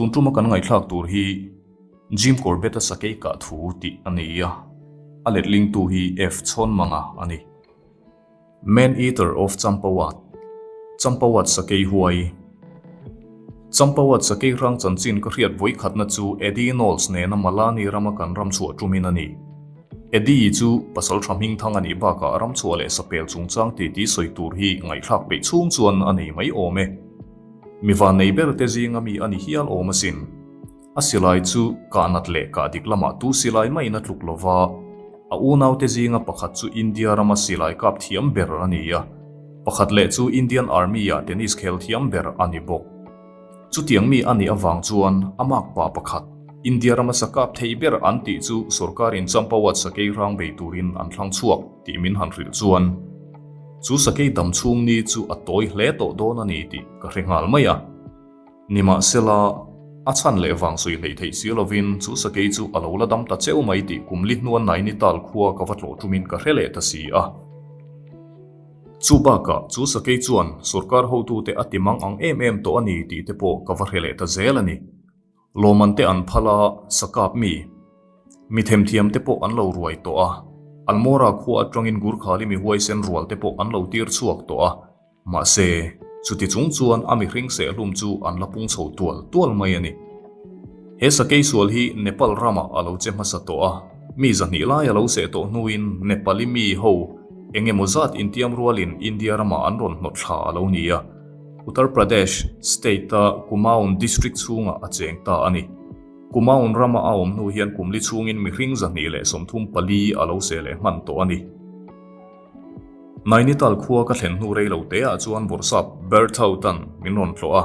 Tun tuma kan ngaihthlak tur hi Jim Corbett-a sakei kah thu tih a ni a, a letlingtu hi F. Chhawnmanga a ni. Man Eater of Champawat, Champawat Sakei Huai Champawat Sakei hrang chanchin ka hriat vawikhatna chu Eddie Knowles nena Malani rama kan ram chhuah tumin a ni. Eddie chu pasal tha hmingthang a nih bakah ram chhuah leh sapel chungchang titi sawi tur hi ngaihthlak peih chhung chuan a nei mai awm e. Mi vannei ber te zinga mi a ni hial awm asin. A silai chu kah nat leh kah dik lamah tu silai maiin a tluk lo va, a unaute zinga pakhat chu India rama silai kap thiam ber a ni a, pakhat leh chu Indian Army-ah tennis khel thiam ber a ni bawk. Chutiang mi a nih avang chuan a makpa pakhat, India rama sa kap thei ber an tih chu sorkarin Champawat sakei hrang bei turin an thlang chhuak tih min han hrilh chuan chu sakei dam chhung ni chu a tawi hle tawh dawn a ni tih ka hre nghal mai a. Nimahsela, a chhan leh vang sawi hleih theih si lovin chu sakei chu a lo la dam ta cheu mai tih kum li hnuan Nainital khua ka va tlawh tumin ka hre leh ta si a. Chu bakah chu sakei chuan sorkar hotute a ti mang ang em em tawh a ni tih te pawh ka va hre leh ta zel a ni. Lawman te an phal a, sakap mi, mi themthiam te pawh an lo ruai tawh a, Almora khua atangin Gurkhali mi huaisen rual te pawh an lo tir chhuak tawh a. Mahse, chuti chung chuan a mihring sehhlum chu an la pung chho tual tual mai a ni. He sakei sual hi Nepal ramah a lo che hmasa tawh a, mi zahnih lai a lo seh tawh hnuin Nepali mi ho eng emaw zat intiam rualin India ramah an rawn hnawt thla a lo ni a, Uttar Pradesh state-a Kumaon district chhungah a cheng ta a ni. Kumaon rama a awm hnu hian kumli chhungin mihring 234 a lo seh leh hman tawh a ni. Nainital khua ka thlen hnu rei lo te ah chuan Bawrhsap Berthaut-a'n min rawn tlawh a.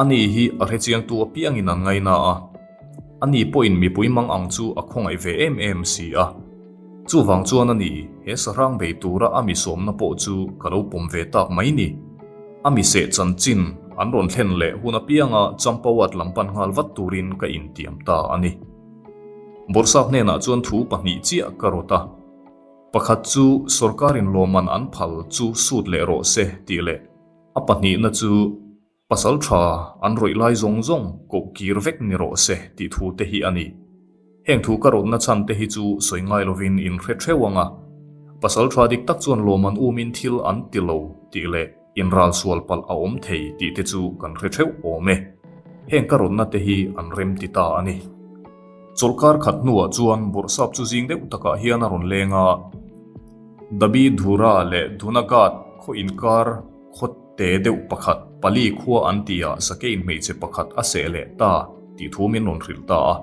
Ani hi a hrechiangtu apiangin an ngaina a. Ani pawhin mipui mang ang chu a khawngaih ve em em si a. Chuvang chuan ani he sahrang bei tura a mi sawmna pawh chu ka lo pawm ve tak mai ni. A mi seh chanchin an rawn thlen leh hun apianga Champawat lam pan nghal vat turin ka intiam ta a ni. Bawrhsap hnenah chuan thu pahnih chiah ka rawt a. Pakhat chu sorkarin lawmman an phal chu sut leh rawh se tih leh a pahnihna chu pasal tha an rawih lai zawng zawng koh kir vek ni rawh se tih thu te hi a ni. Heng thu ka rawtna chhan te hi chu sawi ngai lovin in hre theuh ang a, pasal tha dik tak chuan lawmman umin thil an ti lo tih leh inral sual palh a awm thei tih te chu kan hre theuh awm e. Heng ka rawtna te hi an rem ti ta a ni. Chawlhkar khat hnuah chuan Bawrhsap chu zing deuh takah hian a rawn leng a, Dabi Dhura leh Dhunagat khaw inkar khaw te deuh pakhat pali khua an tihah sakein hmeichhe pakhat a seh leh ta tih thu min rawn hrilh ta a.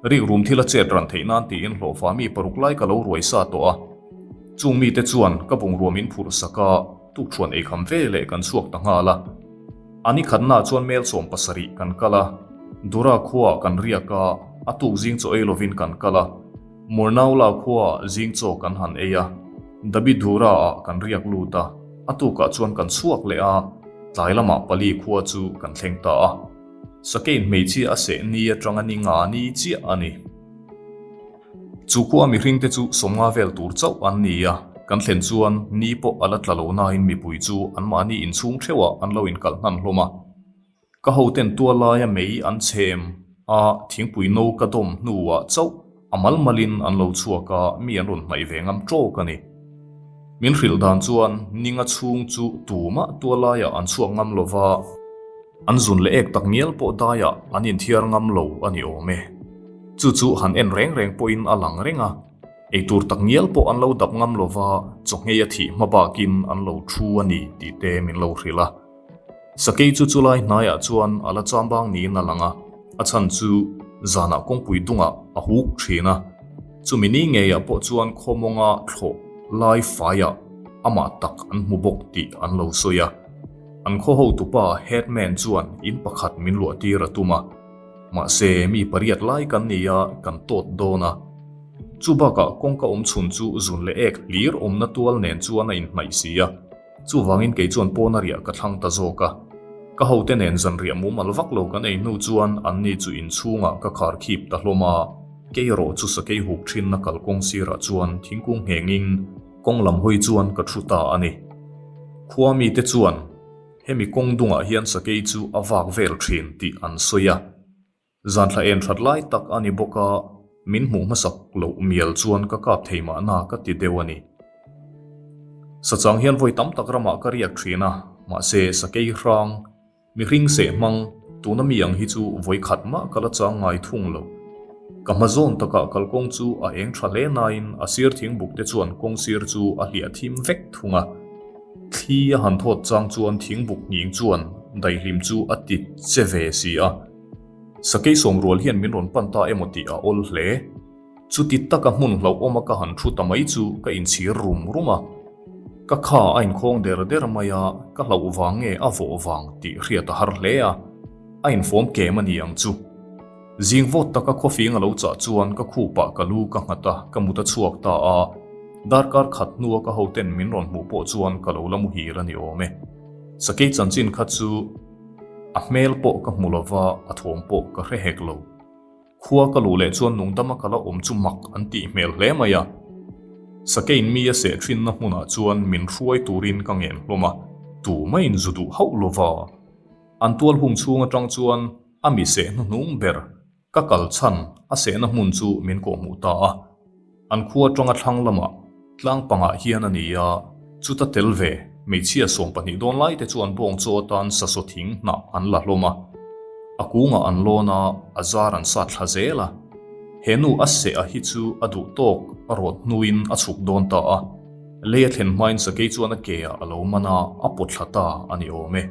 Rikrum thil a chet ran theih nan tiin hlawhfa mi paruk lai ka lo ruai sa tawh a. Chung mite chuan ka bungrua min phurh sak a, tukṭhuan eikham ve leh kan chhuak ta nghal a. A ni khatnaah chuan mel 70 kan kal a, Dura khuaah kan riak a, a tuk zing chaw ei lovin kan kal a, Murnaula khuaah zing chaw kan han ei a, Dabi Dura-ah kan riak lut a, a tukah chuan kan chhuak leh a, tlai lamah Pali khua chu kan thleng ta a. Sakein hmeichhia a seh ni atanga ni nga ni chiah a ni. Chu khua mihringte chu sawmnga vel tur chauh an ni a, kan thlen chuan ni pawh a la tla lo nain mipui chu anmahni inchhung theuhah an lo inkalh hnan hlawm a. Ka hoten tual laia mei an chhem a, thingpui no ka dawm hnuah chauh a mal malin an lo chhuak a, mi an rawn hnaih ve ngam tawk a ni. Min hrilh dan chuan ninga chhung chu tumah tual laiah an chhuak ngam lo va, An zun leh ek tak ngial pawh daiah an inthiar ngam lo a ni awm e. Chu chu han en reng reng pawhin a lang reng a, eitur tak ngial pawh an lo dap ngam lo va, chawhngei a thih hma bakin an lo thu a ni tih te min lo hrilh a. Sakei chu chulai hnaiah chuan a la chambang niin a lang a, a chhan chu zanah kawngpui dungah a huk thin a, chumi ni ngeiah pawh chuan khawmawnga thlawh lai faiah amah tak an hmu bawk tih an lo sawi a. An khaw hotupa headman chuan in pakhat min luah tir a tum a, mahse mi pariat lai kan ni a, kan tawt dawn a. Chu bakah kawngka awm chhun chu zun leh ek hlir awmna tual nen chuan a inhnaih si a, chuvangin kei chuan pawna riah ka thlang ta zawk a. Ka hote nen zanriah mumal vak lo kan ei hnu chuan anni chu inchhungah ka khar khip ta hlawm a, kei erawh chu sakei huk thinna kalkawng sirah chuan thingkung nghengin kawng lam hawi chuan ka thu ta a ni. Khua mite chuan. Hemi kawng dungah hian sakei chu a vak vel thin tih an sawi a. Zanthla en that lai tak a ni bawk a, min hmuh hmasak loh mial chuan ka kap thei mahna ka ti deuh a ni. Sachang hian vawi tam tak ramah ka riak thin a, mahse sakei hrang, Mihring seh hmang, tuna mi ang hi chu vawi khat mah ka la chang ngai thung lo. Ka hma zawn takah kalkawng chu a eng tha hle nain a sir thingbuk te chuan kawng sir chu a hliah thim vek thung a. Thli a han thawt chang chuan thingbuk nghing chuan daihlim chu a ti che ve si a. Sakei sawmrual hian min rawn pan ta emaw tih a awl hle. Chuti taka hmun hlauhawma ka han thu ta mai chu ka inchhir rum rum a. Ka kha a inkhawng der der mai a, ka hlauh vang nge a vawh vang tih hriat a har hle a, a infawm kem a ni ang chu. Zing vawt taka khawfing a lo chah chuan ka khupah ka lu ka nghat a, ka mut a chhuak ta a. Darkar khat hnua ka hoten min rawn hmuh pawh chuan ka lo la muhil a ni awm e. Sakei chanchin kha chu a hmel pawh ka hmu lova, a thawm pawh ka hre hek lo. Khua ka luh leh chuan nungdama ka la awm chu mak an tih hmel hle mai a. Sakein mi a seh thinna hmunah chuan min hruai turin ka ngen hlawm a, tu maiin zu duh hauh lova. An tual hung chhung atang chuan a mi seh hnuhnung ber ka kal chhan a sehna hmun chu min kawhhmuh ta a. An khua atanga thlang lamah tlang pangah hian a ni a, chuta tel ve hmeichhia 12 dawn lai te chuan bawng chaw atan sasaw thing hnah an la hlawm a, a kungah an lawn a, a zar an sat thla zel a. He nu a seh a hi chu a duh tawk a rawt hnuin a chhuk dawn ta a, lei a thlen hmain sakei chuan a ke ah a lo man a, a pawt thla ta a ni awm e.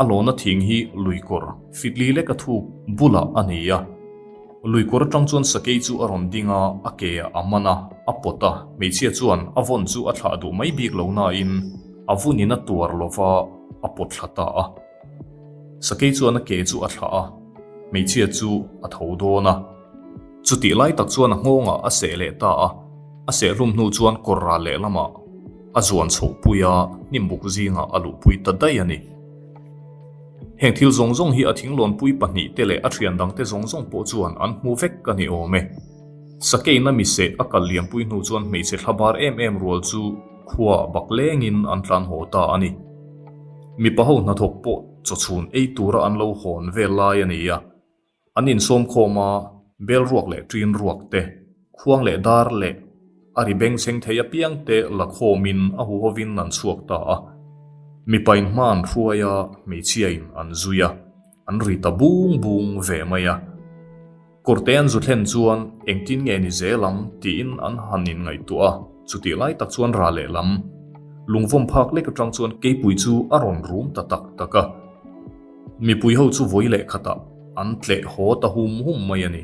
A lawna thing hi luikawr fitli lek a thuk bulah a ni a. Luikawr atang chuan sakei chu a rawn ding a, a ke ah a man a, a pawt a, hmeichhia chuan a vawn chu a thlah duh mai bik lo nain a vunin a tuar lo va, a pawt thla ta a. Sakei chuan a ke chu a thlah a, hmeichhia chu a tho dawn a. Chutih lai tak chuan a nghawngah a seh leh ta a, a seh hlum hnu chuan kawr ral lehlamah a zuan chhohpui a, hnimbuk zingah a luhpui ta daih a ni. Heng thil zawng zawng hi a thinglawnpui pahnihte leh a thian dangte zawng zawng pawh chuan an hmu vek a ni awm e. Sakeina miseh a kal liampui hnu chuan hmeichhe thla bar em em rual chu khua bak lengin an tlan haw ta a ni. Mipa ho hnathawk pawh chawchhun ei tura an lo hawn vel lai a ni a. An insawm khawm a, bel ruak leh ṭin ruak te, khuang leh dar leh a ri bengchheng thei apiang te la khawmin a huhovin an chhuak ta a. Mipain hma an hruai a, hmeichhiain an zui a, an ri ta bung bung ve mai a. Kawrte an zu thlen chuan engtin nge ni zel ang tiin an han inngaihtuah a, chutih lai tak chuan ra lehlam lungvawm phak lek aṭang chuan keipui chu a rawn rum ta tak tak a. Mipui ho chu vawi leh khatah an tleh haw ta hum hum mai a ni.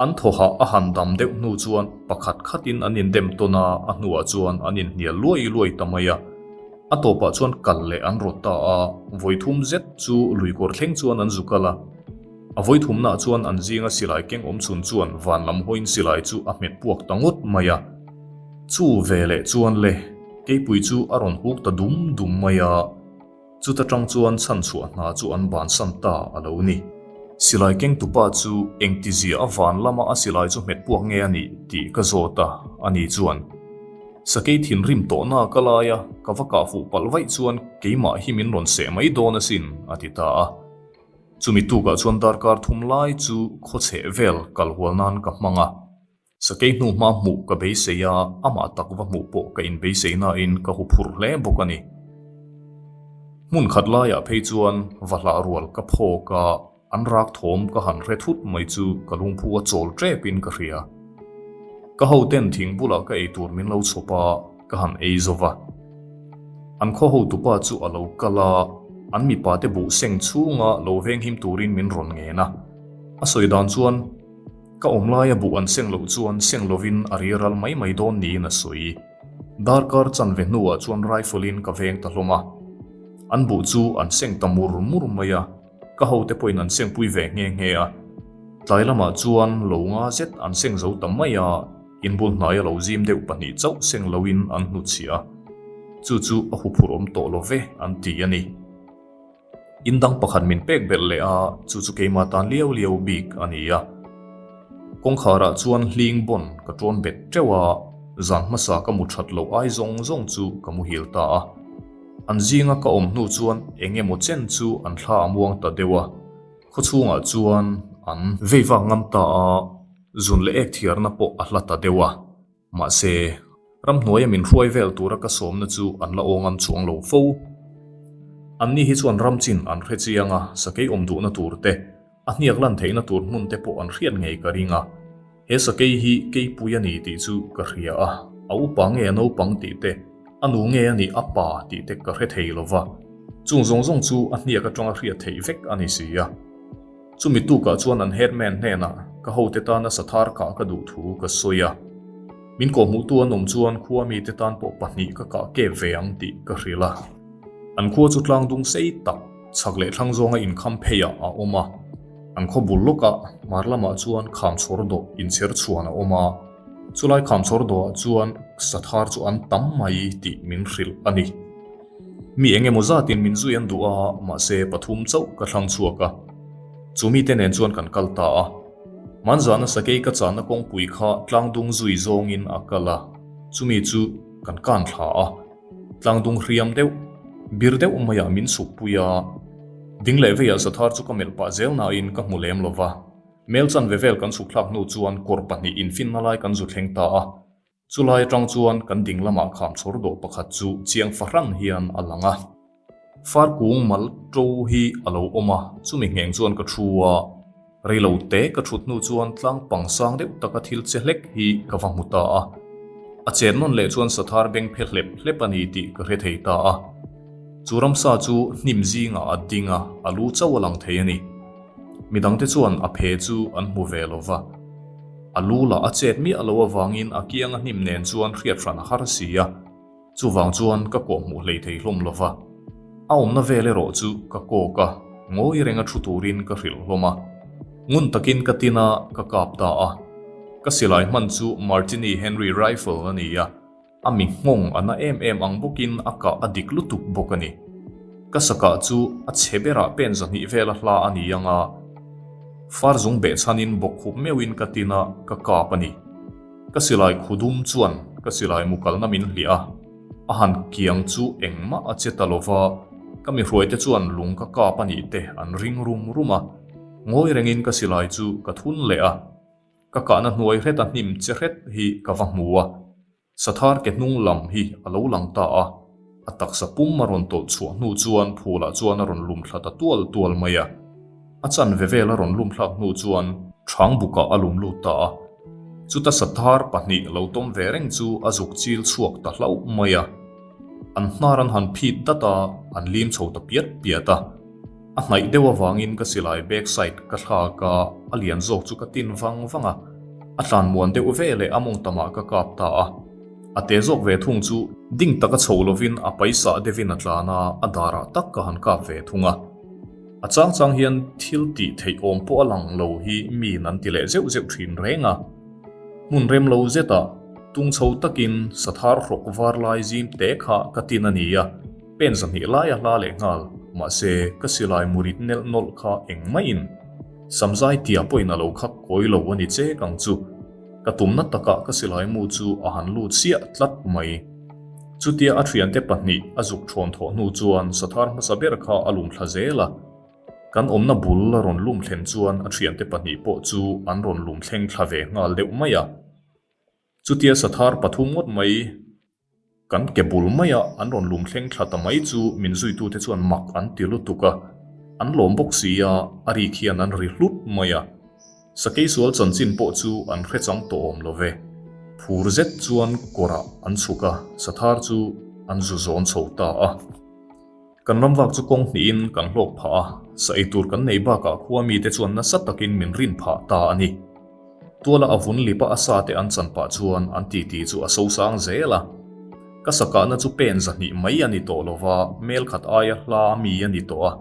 An thawhah a han dam deuh hnu chuan pakhat khatin an indem tawn a, a hnuah chuan an inhnial luai luai ta mai a. A tawpah chuan kal leh an rawt ta a, vawi thum zet chu luikawr thleng chuan an zu kal a. A vawi thumnaah chuan an zinga silai keng awm chhun chuan van lam hawiin silai chu a hmet puak ta ngawt mai a. Chu ve leh chuan le, keipui chu a rawn huk ta dum dum mai a. Chuta tang chuan chhanchhuah hna chu an bansan ta a lo ni. Silai kengtupa chu engtizia a van lama a silai chu hmet puak nge a nih tih ka zawt a, ani chuan, Sakei thinrim tawhna ka lai a, ka va kah fuh palh vaih chuan keimah hi min rawn seh mai dawn asin, a ti ta a. Chumi tukah chuan darkar thum lai chu khawchheh vel kal hual nan ka hmang a. Sakei hnu hma hmuh ka beisei a, amah tak va hmuh pawh ka inbeisei nain ka hu phurh hle bawk a ni. Hmun khat laiah phei chuan va hlah rual ka phawk a, an rak thawm ka han hre thut mai chu ka lungphu a chawl tepin ka hria. Ka hoten thing bulah ka ei tur min lo chhawp a, ka han ei zo va. An khaw hotupa chu a lo kal a, an mipate buh seng chhunga lo venghim turin min rawn ngen a. A sawi dan chuan. Ka awm laia buh an seng loh chuan seng lovin a ri ral mai mai dawn niin a sawi. Darkar chanve hnuah chuan rifle in ka veng ta hlawm a. An buh chu an seng ta mur mur mai a, ka hote pawhin an sengpui ve nghe nghe a. Tlai lamah chuan lo nga zet an seng zo ta mai a, inbul hnaia lo zim deuh pahnih chauh seng loin an hnutchhiah a. Chu chu a huphurh awm tawh lo ve an ti a ni. In dang pakhat min pek belh leh a, chu chu keimah tan liau liau bik a ni a. Kawngkharah chuan hling bawn ka tawn bet teuh a, zan hmasa ka mu that loh ai zawng zawng chu ka muhil ta a. An zinga ka awm hnu chuan eng emaw chen chu an thla a muang ta deuh a, khawchhungah chuan an vei vak ngam ta a, zun leh ek thiarna pawh a hla ta deuh a. Mahse, ramhnuaia min hruai vel tura ka sawmna chu an la aw ngam chuang lo fo. Anni hi chuan ram chin an hre chiang a, sakei awm duhna tur te, a hniak lan theihna tur hmun te pawh an hriat ngei ka ring a. He sakei hi keipui a ni tih chu ka hria a, a upa nge a naupang tih te, a nu nge a nih a pa tih te ka hre thei lo va. Chung zawng zawng chu a hniak atanga hriat theih vek a ni si a. Chumi tukah chuan an headman hnenah ka hote tana sathar kah ka duh thu ka sawi a. Min kawhhmuhtu an awm chuan khua mite tan pawh pahnih ka kah kep ve ang tih ka hrilh a. An khua chu tlang dung sei tak chhak leh thlang zawnga inkham pheiah a awm a. An khaw bul lawkah hmar lamah chuan kham chhawr dawh inchher chhuan a awm a. Chulai kham chhawr dawhah chuan sathar chu an tam mai tih min hrilh a ni. Mi eng emaw zatin min zui an duh a, mahse pathum chauh ka thlang chhuak a. Chu mite nen chuan kan kal ta a. Hmanzahna sakei ka channa kawngpui kha tlangdung zui zawngin a kal a, chumi chu kan kan thla a. Tlangdung hriam deuh, bir deuh maiah min chhukpui a. Ding leh veiah Zathar chu ka melh pah zel nain ka hmu lem lo va. Mel chanve vel kan chhuk thlak hnu chuan kawr pahnih infinna lai kan zu thleng ta a. Chulai atang chuan kan ding lamah kham chhawr dawh pakhat chu chiang fahran hian a lang a. Far kung mal to hi a lo awm a, chumi ngheng chuan ka thu a. Reilo te ka thut hnu chuan tlang pang sang deuh taka thil che hlek hi ka va hmu ta a. A chet nawn leh chuan sathar beng phe hlep hlep a ni tih ka hre thei ta a. Chu ramsa chu hnim zingah a ding a, a lu chauh a lang thei a ni. Midangte chuan a phe chu an hmu ve lo va. A lu lah a chet miah lo avangin a kianga hnim nen chuan hriat hran a har si a, chuvang chuan ka kawh hmuh hlei thei hlawm lo va. A awmna vel erawh chu ka kawk a, ngawi renga thu turin ka hrilh hlawm a. Ngun takin ka tin a, ka kap ta a. Ka silai hman chu Martini Henry Rifle a ni a. A mi nghawng a na em em ang bawkin a kah a dik lutuk bawk a ni. Ka sakah chu a chhe berah pen zahnih vela hla a ni ang a, far zung behchhanin bawkkhup meuhin ka tin a, ka kap a ni. Ka silai khu dum chuan ka silai mu kalna min hliah a, a han kiang chu engmah a che ta lova, ka mi hruaite chuan lung ka kap a nih te an ring rum rum a, ngawi rengin ka silai chu ka thun leh a. Ka kahna hnuai hreta hnim che hret hi ka va hmu a, Sathar ke hnung lam hi a lo lang ta a, a taksa pum a rawn tawlh chhuah hnu chuan phulah chuan a rawn lum thla ta tual tual mai a. A chanve vel a rawn lum thlak hnu chuan ṭhang bukah a lum lut ta a. Chuta Sathar pahnih lo tawm ve reng chu a zuk chil chhuak ta hlauh mai a. An hnar an han phit dat a, an lim chho ta piat piat a. A hnaih deuh avangin ka silai back side ka thlak a, a lian zawk chu ka tin vang vang a. A tlan muan deuh ve leh a mawng tamah ka kap ta a. A te zawk ve thung chu ding taka chho lovin a paisah deuhin a tlan a, a darah tak ka han kap ve thung a. A chang chang hian thil tih theih awm pawh a lang lo hi miin an ti leh zeuh zeuh thin reng a. Hmun rem lo zetah tung chho takin sathar hrawk var lai zim te kha ka tin a ni a. Pen zahnih lai a hla leh nghal, mahse ka silai murit nelh nawlh kha engmaiin Samzai tia pawhin a lo khak kawi lo a ni chek ang chu. Ka tumna takah ka silai mu chu a han lut siah tlat mai. Chutia a thiante pahnih a zuk thawn thawh hnu chuan sathar hmasa ber kha a lum thla zel a. Kan awmna bul a rawn lum thlen chuan a thiante pahnih pawh chu an rawn lum thleng thla ve nghal deuh mai a. Chutia sathar pathum ngawt mai Kan ke bul maia an rawn lum thleng thla ta mai chu min zuitute chuan mak an ti lutuk a, an lawm bawk si a, a rik hian an ri hlut mai a. Sakei sual chanchin pawh chu an hre chang tawh awm lo ve. Phur zet chuan kawrah an chhuk a, sathar chu an zu zawn chho ta a. Kan ramvak chu kawng hnihin kan hlawk phah a, sa ei tur kan nei bakah khua mite chuan nasa takin min rin phah ta a ni. Tuala a vun lipa a sa te an chan pah chuan an titi chu a sosang zel a. Ka sakahna chu pen zahnih mai a ni tawh lo va, mel khat aia hla mi a ni tawh a.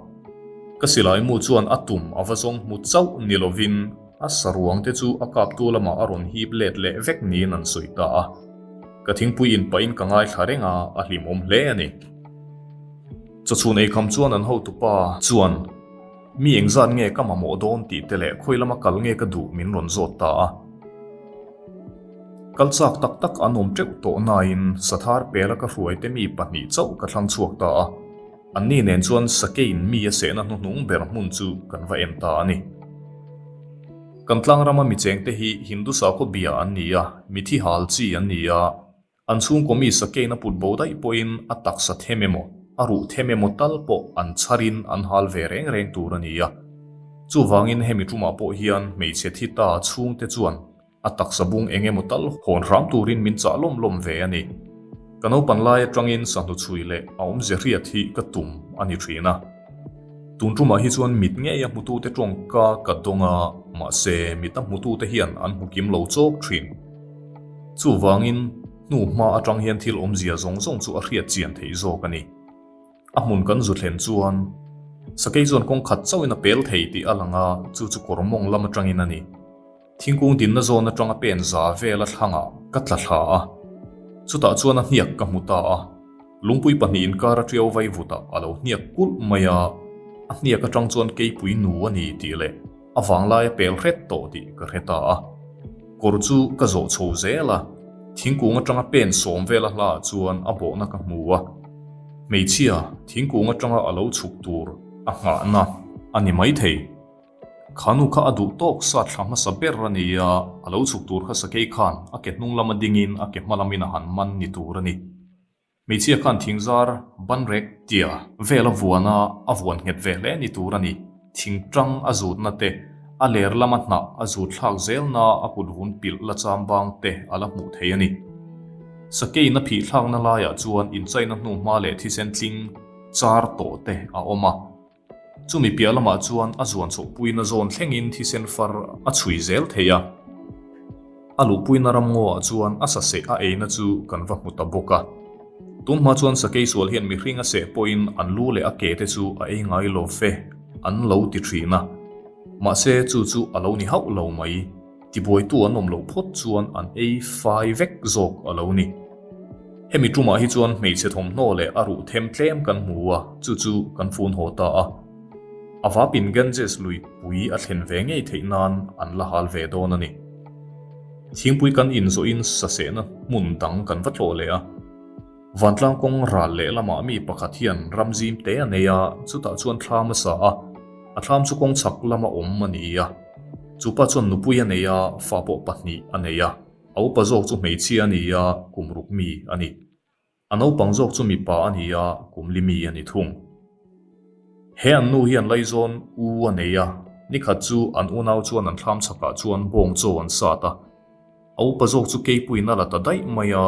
Ka silai mu chuan a tum a va zawng hmu chauh ni lovin a saruang te chu a kaptu lamah a rawn hip let leh vek niin an sawi ta a. Ka thingpui in pahin ka ngaithla reng a, a hlimawm hle a ni. Chawchhun eikham chuan an hotupa chuan mi engzat nge ka mamawh dawn tih te leh khawi lama kal nge ka duh min rawn zawt ta a. Kal chak tak tak an awm teuh tawh nain Sathar pela ka hruaite mi pahnih chauh ka thlang chhuak ta a. Anni nen chuan Sakeiin mi a sehna hnuhnung ber hmun chu kan va en ta a ni. Kan tlang rama mi chengte hi Hindu sakhaw bia an ni a, mithi hal chi an ni a. An chhungkaw mi Sakein a put bo daih pawhin a taksa them emaw, a ruh them emaw tal pawh an chharin an hal ve reng reng tur a ni a. Chuvangin hemi tumah pawh hian hmeichhe thi ta chhungte chuan A taksa bung eng emaw tal hawn hram turin min chah lawm lawm ve a ni. Ka naupan lai atangin sahnu chhui leh a awmze hriat hi ka tum a ni thin a. Tun tumah hi chuan mit ngei a hmutute tawngka ka dawng a, mahse mit a hmutute hian an hmu kim lo chawk thin. Chuvangin hnu hma atang hian thil awmzia zawng zawng chu a hriat chian theih zawk a ni. A hmun kan zu thlen chuan sakei chuan kawng khat chauhin a pel thei tih a lang a, chu chu kawr mawng lam atangin a ni. Thingkung dinna zawn atanga pen za vela thlangah ka tla thla a, chutah chuan a hniak ka hmu ta a. Lungpui pahnih inkar a tiau vai vutah a lo hniak kulh mai a, a hniak atang chuan keipui nu a ni tih leh a vanglai a pel hret tawh tih ka hre ta a. Kawr chu ka zawh chho zel a, thingkung atanga pen sawm vela hlaah chuan a bawhna ka hmu a. Hmeichhia, thingkung atanga a lo chhuk tur a nghahna a ni maithei. Khanu kha a duh tawk sa thla hmasa ber a ni a, a lo chhuk tur kha sakei khan a ke hnung lama dingin a ke hma lamin a han man ni tur a ni. Hmeichhia khan thingzar banrek tia vel a vuan a, a vuan nghet ve hle ni tur a ni. Thingtang a zutna te, a ler lama hnah a zut thlak zelna a kut vun pilh la cham bang te a la hmuh thei a ni. Sakeiin a phih thlakna laiah chuan inchaina hnuhma leh thisen tling char tawh te a awm a. Chumi piah lamah chuan a zuan chhohpuina zawn thlengin thisen far a chhui zel thei a. A luhpuina ramngaw ah chuan a saseh a eina chu kan va hmu ta bawk a. Tunhma chuan sakei sual hian mihring a seh pawhin an lu leh a ke te chu a ei ngai lo fe an lo ti thin a. Mahse chu chu a lo ni hauh lo mai. Tibuaitu an awm loh phawt chuan an ei fai vek zawk a lo ni. Hemi tumah hi chuan hmeichhe thawmhnaw leh a ruh them tlem kan hmu a, chu chu kan fun haw ta a. A vapin Ganges lui pui a thlen ve ngei theih nan an la hal ve dawn a ni. Thingpui kan inzawhin sasehna hmun dang kan va tlawh leh a. Vantlang kawng ral lehlamah mi pakhat hian ram zim te a nei a, chutah chuan thlam a sa a, a thlam chu kawng chhak lama awm a ni a. Chupa chuan nupui a nei a, fa pawh pahnih a nei a, a upa zawk chu hmeichhia a ni a, kum ruk mi a ni. A naupang zawk chu mipa a ni a, kum li mi a ni thung. He an nu hian laizawn u a nei a, nikhat chu an unau chuan an thlam chhakah chuan bawng chaw an sat a, A upa zawk chu keipuiin a la ta daih mai a,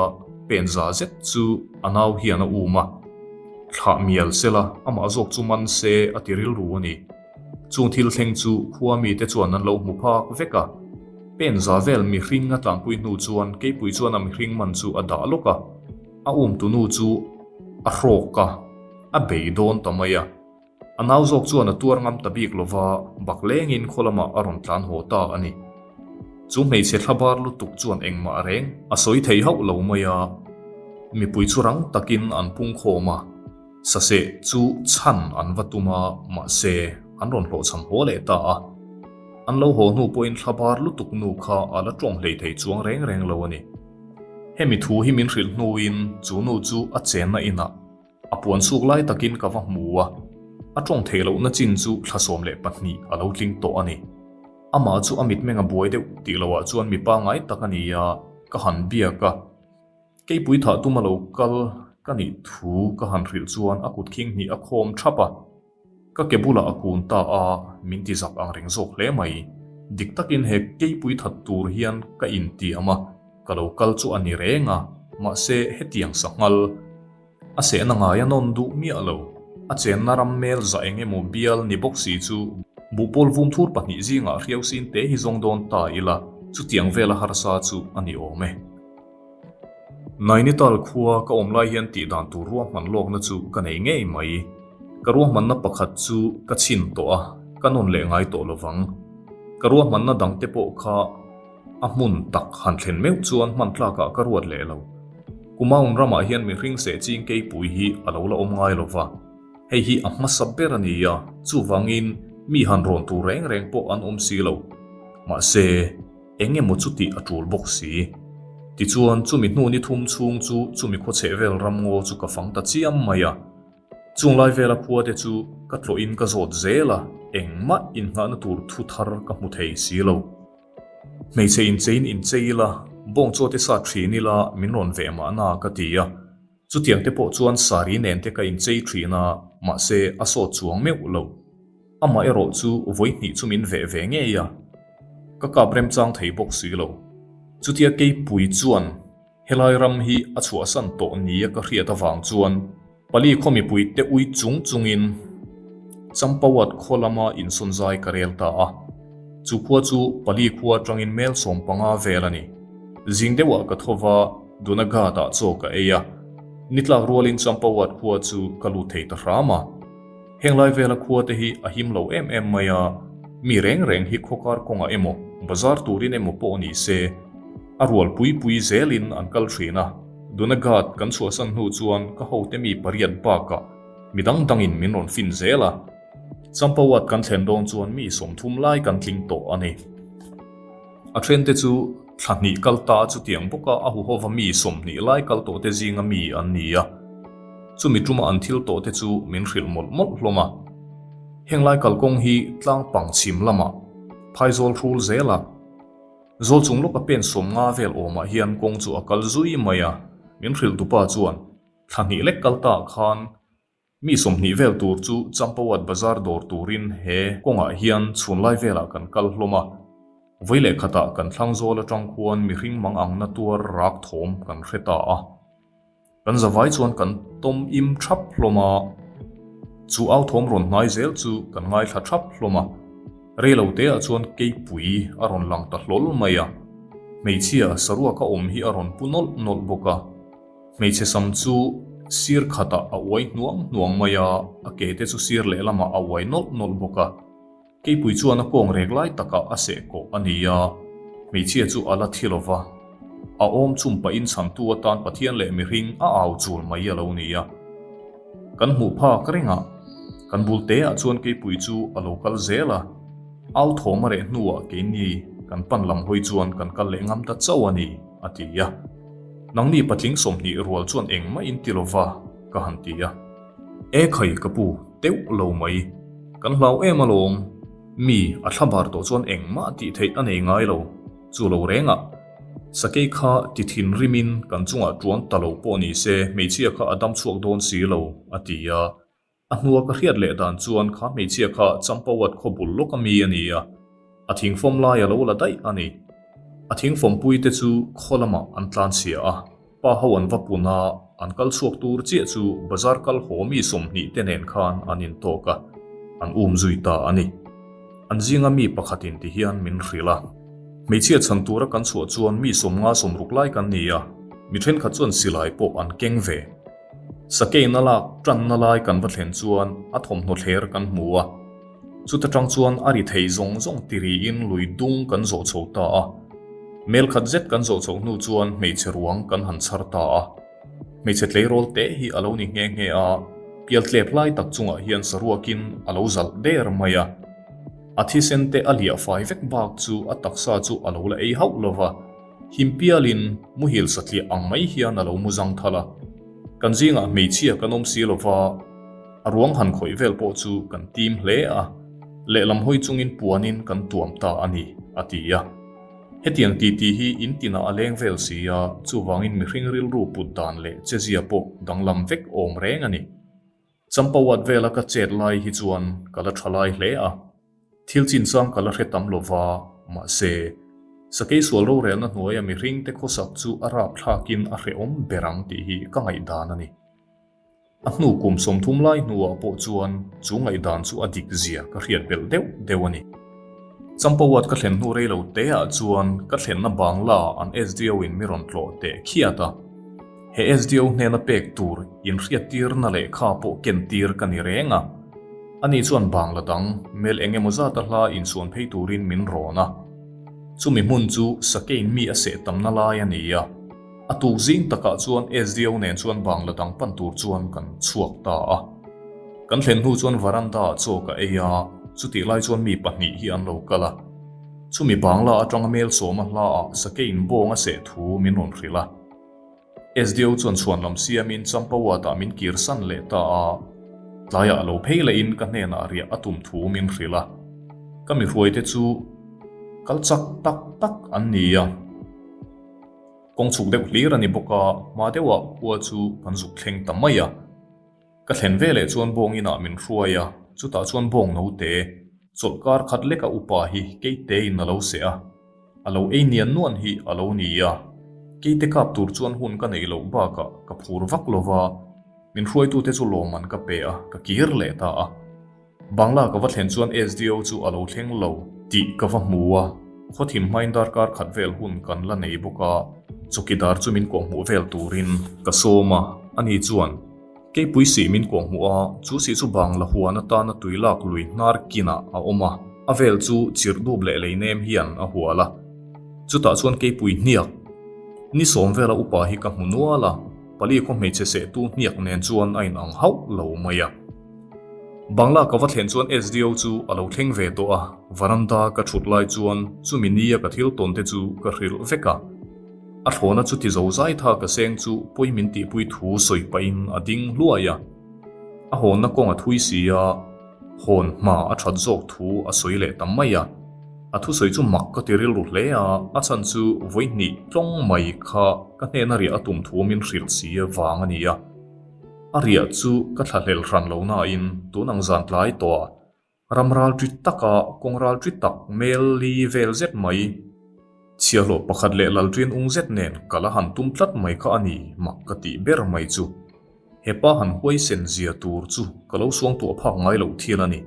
pen za zet chu a nau hian a um a. Thlah mial sela, amah zawk chu man se a ti rilru a ni. Chung thil thleng chu khua mite chuan an lo hmu phak vek a. Pen za vel mihring a tlanpui hnu chuan keipui chuan a mihring man chu a dah lawk a, a umtunu chu a hrawk a, a bei dawn ta mai a. A nau zawk chuan a tuar ngam ta bik lova, bak lengin khaw lamah a rawn tlan haw ta a ni. Chu hmeichhe thla bar lutuk chuan engmah reng a sawi thei hauh lo mai a, mipui chu rang takin an pung khawm a, saseh chu chhan an va tum a, mahse an rawn hlawhchham haw leh ta a. An lo haw hnu pawhin thla bar lutuk nu kha a la tawng hlei thei chuang reng reng lo a ni. Hemi thu hi min hrilh hnuin chu nu chu a chenna inah A puan chhuk lai takin ka va hmu a, a tawng theih lohna chin chu thla 12 a lo tling tawh a ni. Amah chu a mitmeng a buai deuh tih lohah chuan mi pangngai tak a ni a, ka han biak a. Keipui thah tum a lo kal ka nih thu ka han hrilh chuan a kut khing hnih a khawm thap a. Ka ke bulah a kun ta a, min ti zak ang reng zawk hle mai. Dik takin he keipui that tur hian ka intiam a, ka lo kal chu a ni reng a, mahse hetiang sanghal. A sehna ngai a nawn duh miah lo. A chenna ram mel za eng emaw bial ni bawk si chu buhpawl vum thur pahnih zingah hriau sin te hi zawng dawn ta ila, chutiang vela harsa chu a ni awm e. Nainital khua ka awm lai hian tih dan tur ruahman lawkna chu ka nei ngei mai. Ka ruahmanna pakhat chu ka chhin tawh a, ka nawn leh ngai tawh lovang. Ka ruahmanna dangte pawh kha A hmun tak han thlen meuh chuan hman tlakah ka ruat leh lo. Kumaun ramah hian mihring seh ching keipui hi a lo la awm ngai lo va. Hei hi a hmasa ber a ni a, chuvangin mi han rawn tur reng reng pawh an awm si lo. Mahse, eng emaw chu tih a tul bawk si. Tichuan, chumi hnu ni thum chhung chu chumi khawchheh vel ramngaw chu ka fang ta chiam mai a. Chung lai vela khua te chu ka tlawhin ka zawt zel a, engmah innghahna tur thu thar ka hmu thei si lo. Hmeichhe incheiin inchei ila, bawng chaw te sat thin ila min rawn veh mahna ka ti a. Chutiang te pawh chuan sari nen te ka inchei thin a, mahse a sawt chuang meuh lo. Amah erawh chu vawi hnih chu min veh ve ngei a, ka kap remchang thei bawk si lo. Chutia keipui chuan helai ram hi a chhuahsan tawh nia ka hriat avang chuan Pali khaw mipui te ui chung chungin Champawat khaw lama insawnzai ka rel ta a. Chu khua chu Pali khua atangin mel 15 vel a ni. Zing deuhah ka tho va, Dunaghat-ah chaw ka ei a. Nitlak rualin Champawat khua chu ka lut thei ta hram a. Heng lai vela khua te hi a him lo em em mai a, mi reng reng hi khawkar kawngah emaw, bazar turin emaw pawh ni se, a rual pui pui zelin an kal thin a. Dunaghat kan chhuahsan hnu chuan ka hote mi pariat bakah mi dang dangin min rawn fin zel a. Champawat kan thlen dawn chuan mi 30 lai kan tling tawh a ni. A thente chu thla hnih kal ta chutiang bawka a huhova mi 20 lai kal tawh te zinga mi an ni a. Chumi tuma an thil tawh te chu min hrilh mawlh mawlh hlawm a. Heng lai kalkawng hi tlang pang chhim lamah phaizawl hrul zelah zawl chung lawka pen 50 vel awmah hian kawng chu a kal zui mai a. Min hrilh tupa chuan thla hnih lek kal ta khan Mi 20 vel tur chu Champawat Bazar dawr turin he kawngah hian chhunlai velah kan kal hlawm a. Vawi leh khatah kan thlang zawl atang khuan mihring mang angna tuar rak thawm kan hre ta a. Kan zavai chuan kan tawm im thap hlawm a. Chu au thawm rawn hnai zel chu kan ngaithla thap hlawm a. Rei lo teah chuan keipui a rawn lang ta hlawl mai a. Hmeichhia saruaka awm hi a rawn pu nawlh nawlh bawk a. Hmeichhe sam chu sir khatah a uai hnuang hnuang mai a, a ke te chu sir lehlamah a uai nawlh nawlh bawk a. Keipui chuan a kawng rek lai takah a seh kawh a ni a, hmeichhia chu a la thi lo va. A awm chum pahin chhantu atan Pathian leh mihring a au chul mai a lo ni a. Kan hmuh phak rengah kan bul teah chuan keipui chu a lo kal zel a, au thawm a reh hnuah keini kan pan lam hawi chuan kan kal leh ngam ta chauh a ni, a ti a. Nangni patling 20 rual chuan engmah in ti lova, ka han ti a. E khai ka pu, teuh lo mai. Kan hlau em alawm. Mi a thla bar tawh chuan engmah tih theih a nei ngai lo. Chu lo rengah. Sakei kha ti thinrimin kan chungah tuan ta lo pawh ni se hmeichhia kha a dam chhuak dawn si lo, a ti a. A hnua ka hriat leh dan chuan kha hmeichhia kha Champawat khaw bul lawk a mi a ni a, a thingfawm lai a lo la daih a ni. A thingfawmpui te chu khaw lamah an tlanchhia a, pa ho an va pun a, an kal chhuak tur chiah chu bazar kal haw mi 20 te nen khan an intawk a, an um zui ta a ni. An zinga mi pakhatin ti hian min hrilh a. Hmeichhia chhan tura kan chhuah chuan mi 50 60 lai kan ni a, mi thenkhat chuan silai pawh an keng ve. Sakeina lak tanna lai kan va thlen chuan a thawmhnaw thler kan hmu a. Chuta tang chuan a ri thei zawng zawng ti riin lui dung kan zawh chho ta a. Mel khat zet kan zawh chhoh hnu chuan hmeichhe ruang kan han chhar ta a. Hmeichhe tleirawl te hi a lo ni nghe nghe a, pial tlep lai tak chungah hian saruakin a lo zalh der mai a. A thisen te a liah fai vek bak chu a taksa chu a lo la ei hauh lo va. Him pialin muhil satliah ang mai hian a lo mu zang thal a. Kan zingah hmeichhia kan awm si lo va, a ruang han khawih vel pawh chu kan tim hle a, lehlam hawi chungin puanin kan tuam ta a ni, a ti a. Hetiang titi hi in tinah a leng vel si a, chuvangin mihring rilru put dan leh chezia pawh danglam vek awm reng a ni. Champawat vela ka chet lai hi chuan ka la tha lai hle a. Thil chinchang ka la hre tam lo va, mahse, sakei sual rorelna hnuaia mihringte khawsak chu a rapthlakin a hrehawm ber ang tih hi ka ngaihdan a ni. A hnu kum 30 lai hnuah pawh chuan chu ngaihdan chu a dik zia ka hriat belh deuh deuh a ni. Champawat ka thlen hnu rei lo teah chuan ka thlenna Bangla an SDO in mi rawn tlawh teh khiat a. He SDO hnena pek tur inhriattirna lehkha pawh kentir ka ni reng a. Ani chuan Bangla dang mel eng emaw zata hla insuan phei turin min rawn a. Chumi hmun chu Sakein mi a seh tamna lai a ni a. A tuk zing takah chuan SDO nen chuan Bangla dang pan tur chuan kan chhuak ta a. Kan thlen hnu chuan varanda ah chaw ka ei a, chutih lai chuan mi pahnih hi an lo kal a. Chumi Bangla atanga Melsawma hlaah Sakeiin bawng a seh thu min rawn hrilh a. SDO chuan chhuanlam siamin Champawatah min kirsan leh ta a, tlaiah lo phei lehin ka hnenah riah a tum thu min hrilh a. Ka mi hruaite chu kal chak tak tak an ni a. Kawng chhuk deuh hlir a ni bawk a, hma deuhah khua chu kan zuk thleng ta mai a. Ka thlen veleh chuan bawng inah min hruai a, chutah chuan bawng note, chawlhkar khat leka upa hi keitein a lo seh a, a lo ei nian nuan hi a lo ni a. Keite kap tur chuan hun ka neih loh bakah ka phur vak lo va, min hruaitute chu lawmman ka pe a, ka kir leh ta a. Bangla ka va thlen chuan SDO chu a lo thleng lo tih ka va hmu a, khawthim hmain darkar khat vel hun kan la nei bawk a, chawkidar chu min kawhhmuh vel turin ka sawm a, ani chuan Keipui sih min kawhhmuh a, chu sih chu Bangla huan atana tui lak lui hnar kinah a awm a, a vel chu chirhdup leh lei nem hian a hual a, chutah chuan keipui hniak ni sawm vela upa hi ka hmu nual a, pali khaw hmeichhe sehtu hniak nen chuan a inang hauh lo mai a. Bangla ka va thlen chuan SDO chu a lo thleng ve tawh a, varanda ka thut lai chuan chumi nia ka thil tawn te chu ka hrilh vek a. A thlawna chu ti zo zai tha ka seng chu pawi min tihpui thu sawi pahin a ding hluai a. A hawnna kawng a thui si a, hawn hma a that zawk thu a sawi leh ta mai a. A thusawi chu mak ka ti rilru hle a, a chhan chu vawihnih tlawng mai kha ka hnena riah a tum thu min hrilh si vang a ni a. A riah chu ka thlahlel hran lo nain tun ang zan tlai tawh a, ram ral ṭi taka kawng ral ṭi tak mel li vel zet mai, chhiahhlawh pakhat leh lalṭin ung zet nen ka la han tum tlat mai kha a ni mak ka tih ber mai chu. Hepa han huaisen zia tur chu ka lo suangtuah phak ngai loh thil a ni.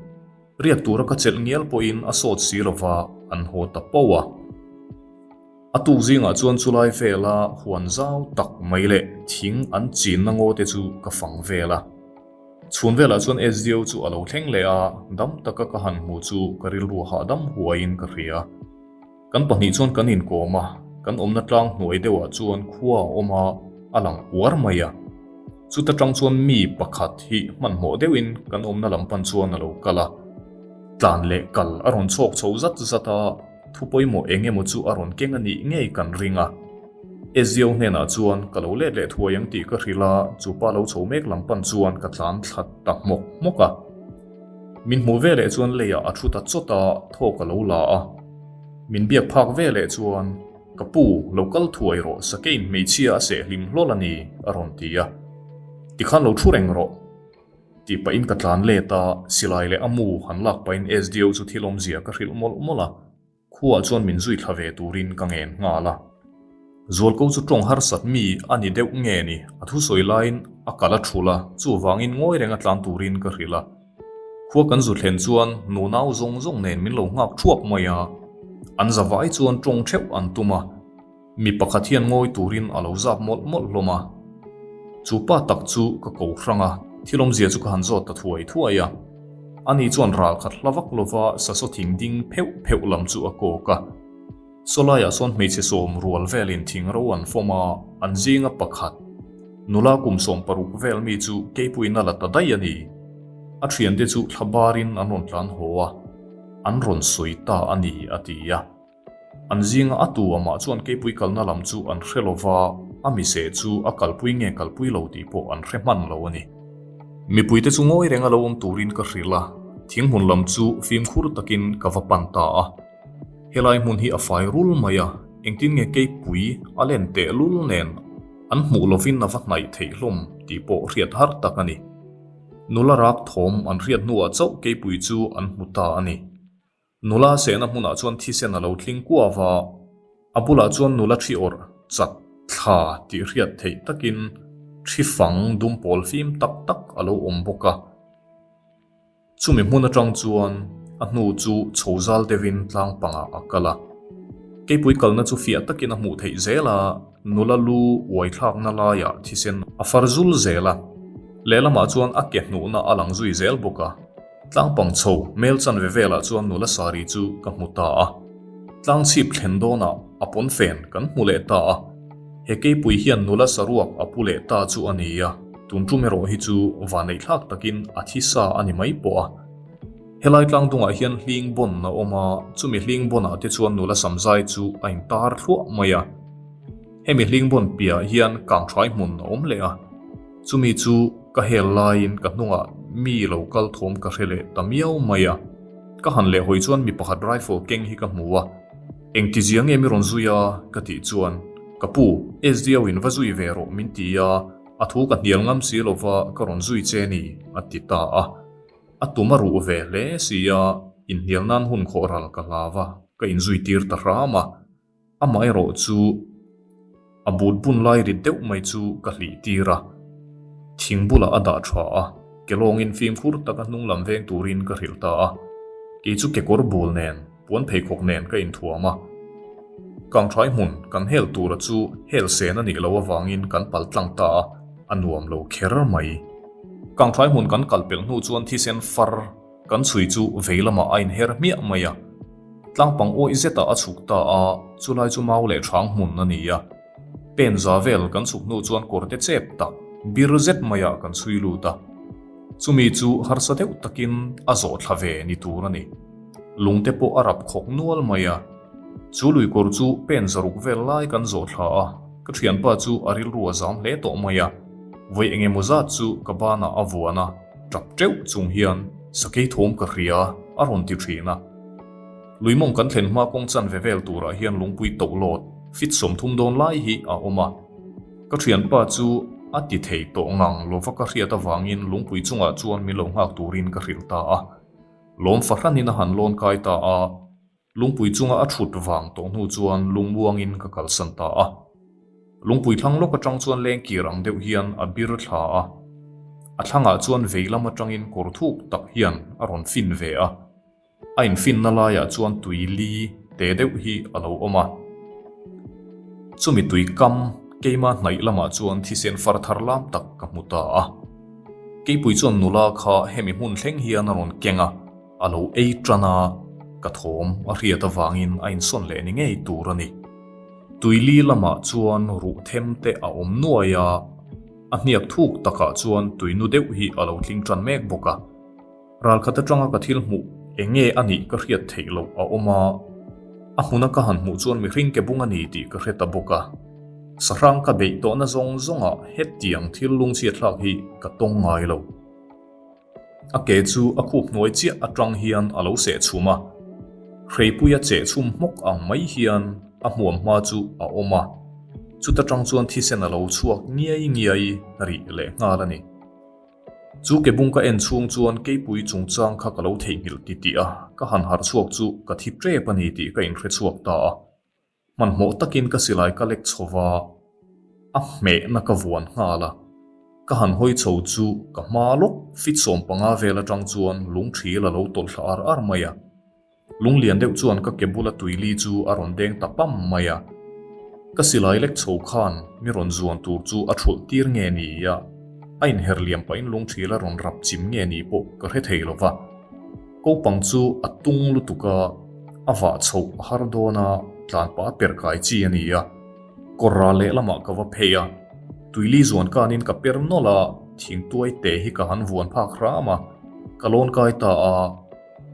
Riak tura ka chelh ngial pawhin a sawt si lova an haw ta pauh a. A tuk zingah chuan chulai vela huan zau tak mai leh thing an chinna ngaw te chu ka fang vel a. Chhun velah chuan SDO chu a lo thleng leh a, dam taka ka han hmu chu ka rilru hahdam huaiin ka hria. Kan pahnih chuan kan inkawm a, kan awmna tlang hnuai deuhah chuan khua a awm a, a lang uar mai a. Chuta tang chuan mi pakhat hi hmanhmawh deuhin kan awmna lam pan chuan a lo kal a. Tlan leh kal a rawn chhawk chho zat zat a. Thu pawimawh eng emaw chu a rawn keng a nih ngei kan ring a. Ezio hnenah chuan ka lo let leh thuai ang tih ka hrilh a, chu pa lo chho mek lam pan chuan ka tlan thla ta hmawk hmawk a. Min hmuh ve leh chuan leiah a thu ta chawt a, thaw ka lo la a. Min biak phak ve leh chuan, Ka pu, lo kal thuai rawh, Sakein hmeichhia a seh hlim hlawl a ni, a rawn ti a. Tikhan lo thu reng rawh. Tih pahin ka tlan let a, silai leh a mu han lak pahin SDO chu thil awmzia ka hrilh mawlh mawlh a, khuaah chuan min zui thla ve turin ka ngen nghal a. Zualko chu tawng harsat mi a ni deuh nge ni, a thusawi laiin a kal a thul a, chuvangin ngawi renga tlan turin ka hrilh a. Khua kan zu thlen chuan nunau zawng zawng nen min lo nghak thuap mai a, an za vai chuan tawng theuh an tum a. Mi pakhat hian ngawi turin a lo zap mawlh mawlh hlawm a. Chu pa tak chu ka ko hrang a, thil awmzia chu ka han zawt ta thuai thuai a. Ani chuan ral khat hla vak lova sasaw thing ding pheuh pheuh lam chu a kawk a. Sawlaiah sawn hmeichhe sawm rual velin thing ro an fawm a, an zinga pakhat, nula kum 60 vel mi chu keipuiin a la ta daih a ni. A thiante chu thla barin an rawn tlan haw a, an rawn sawi ta a ni, a ti a. An zinga a tu amah chuan keipui kalna lam chu an hre lo va, a miseh chu a kalpui nge kalpui lo tih pawh an hre hman lo a ni. Mipuite chu ngawi renga lo awm turin ka hrilh a, thinghmun lam chu fimkhur takin ka va pan ta a. Helai hmun hi a fai rul mai a, engtin nge keipui a len tehlul nen an hmuh lovin a va hnaih theih hlawm tih pawh hriat har tak a ni. Nula rak thawm an hriat hnuah chauh keipui chu an hmu ta a ni. Nula sehna hmunah chuan thisen a lo tling kuau a, a bulah chuan nula thi awrh chat thla tih hriat theih takin thi fang dum pawl fim tak tak a lo awm bawk a. Chumi hmun atang chuan a hnu chu chho zal deuhin tlang pangah a kal a. Keipui kalna chu fiah takin a hmuh theih zel a, nula lu uai thlakna laiah thisen a far zul zel a, lehlamah chuan a ke hnuhna a lang zui zel bawk a. Tlangpang chho mel chanve velah chuan nula sari chu ka hmu ta a. Tlang chhip thlen dawnah a pawnfen kan hmu leh ta a. He keipui hian nula saruak a pu leh ta chu a ni a, tun tum erawh hi chu vaneihthlak takin a thi sa a ni mai pawh a. Helai tlangdungah hian hling bawn a awm a, chumi hling bawnah te chuan nula samzai chu a intar thluah mai a. Hemi hling bawn piahah hian kangthai hmun a awm leh a, chumi chu ka hel laiin ka hnungah mi lo kal thawm ka hre leh ta miau mai a. Ka han leh hawi chuan mi pakhat rifle keng hi ka hmu a, engtizia nge mi rawn zui a ka tih chuan, Ka pu, SDO in va zui ve rawh min ti a, a thu ka hnial ngam si lova ka rawn zui che ni a ti ta a. A tum a ruh ve hle si a, inhnial nan hun khawh ral ka hlau a, ka inzui tir ta hram a. Amaherawh chu a but bun lai rit deuh mai chu ka hlih tir a, thing bulah a dah tha a, ke lawngin fimkhur taka hnung lam veng turin ka hrilh ta a. Kei chu kekawr bul nen, puan pheikhawk nen ka inthuam a. Kangthai hmun kan hel tura chu hel sen a nih loh avangin kan pal tlang ta a, a nuam lo kher mai. Kangthai hmun kan kal pelh hnu chuan thisen far kan chhui chu vei lamah a inher hmiah mai a. Tlangpang awih zetah a chhuk ta a, chulai chu mau leh hrang hmun a ni a. Pen za vel kan chhuk hnu chuan kawrte chep tak bir zet maiah kan chhui lut a. Chumi chu harsa deuh takin a zawh thla ve ni tur a ni. Lungte pawh a rap khawk nual mai a. Chu lui kawr chu pen zaruk vel lai kan zawh thla a, ka thianpa chu a rilru a zam hle tawh mai a. Vawi engemaw zat chu ka banah a vuan a, tap teuh chung hian sakei thawm ka hria a rawn ti thin a. Luimawng kan thlen hma kawng chanve vel turah hian lungpui toh lawt fit 30 dawn lai hi a awm a. Ka thianpa chu a ti thei tawh ngang lova ka hriat avangin lungpui chungah chuan min lo nghak turin ka hrilh ta a. Lawm fahranin a han lawn kai ta a. Lungpui chunga a thut vang tawh hnu chuan lungmuangin ka kalsan ta a. Lungpui thlang lawk atang chuan lengkir ang deuh hian a bir thla a. A thlangah chuan vei lam atangin kawr thuk tak hian a rawn fin ve a. A infinna laiah chuan tui li te deuh hi a lo awm a. Chumi tui kam keima hnaih lamah chuan thisen far thar lam tak ka hmu ta a. Keipui chuan nula kha hemi hmun thleng hian a rawn keng a. A lo ei tan a, ka thawm a hriat avangin a insawn leh ni ngei tur a ni. Tuili lamah chuan ruh them te a awm nuai a, a hniak thuk takah chuan tuinu deuh hi a lo tling tan mek bawk a. Ralkhat atanga ka thil hmuh eng nge a nih ka hriat theih loh a awm a, a hmuna ka han hmuh chuan mihring ke bung a ni tih ka hre ta bawk a. Sahrang ka beih tawhna zawng zawngah hetiang thil lungchhiatthlak hi ka tawng ngai lo. A ke chu a khup hnuai chiah atang hian a lo seh chhum a, hreipuia cheh chhum hmawk ang mai hian a hmuam hma chu a awm a, chuta tang chuan thisen a lo chhuak ngiai ngiai rih leh nghal a ni. Chu ke bung ka en chhung chuan keipui chungchang kha ka lo theihnghilh titih a, ka han harh chhuak chu ka thi tep a ni tih ka inhre chhuak ta a. Hmanhmawh takin ka silai ka lek chho va, a hmehna ka vuan nghal a. Ka han hawi chho chu ka hma lawk fit 15 vel atang chuan lung thil a lo tawlh thla ar ar mai a. Lung lian deuh chuan ka ke bula tuili chu a rawn deng ta pam mai a. Ka silai lek chho khan mi rawn zuan tur chu a thulh tir nge ni a, a inher liam pahin lung thil a rawn rap chim nge ni pawh ka hre thei lo va. Kopang chu a tung lutuk a, a vah chhoh a har dawn a, tlan pah a per kai chi a ni a. Kawr ral lehlamah ka va phei a, tuili zuan kanin ka per nawlh a, thingtuai te hi ka han vuan phak hram a, ka lawn kai ta a,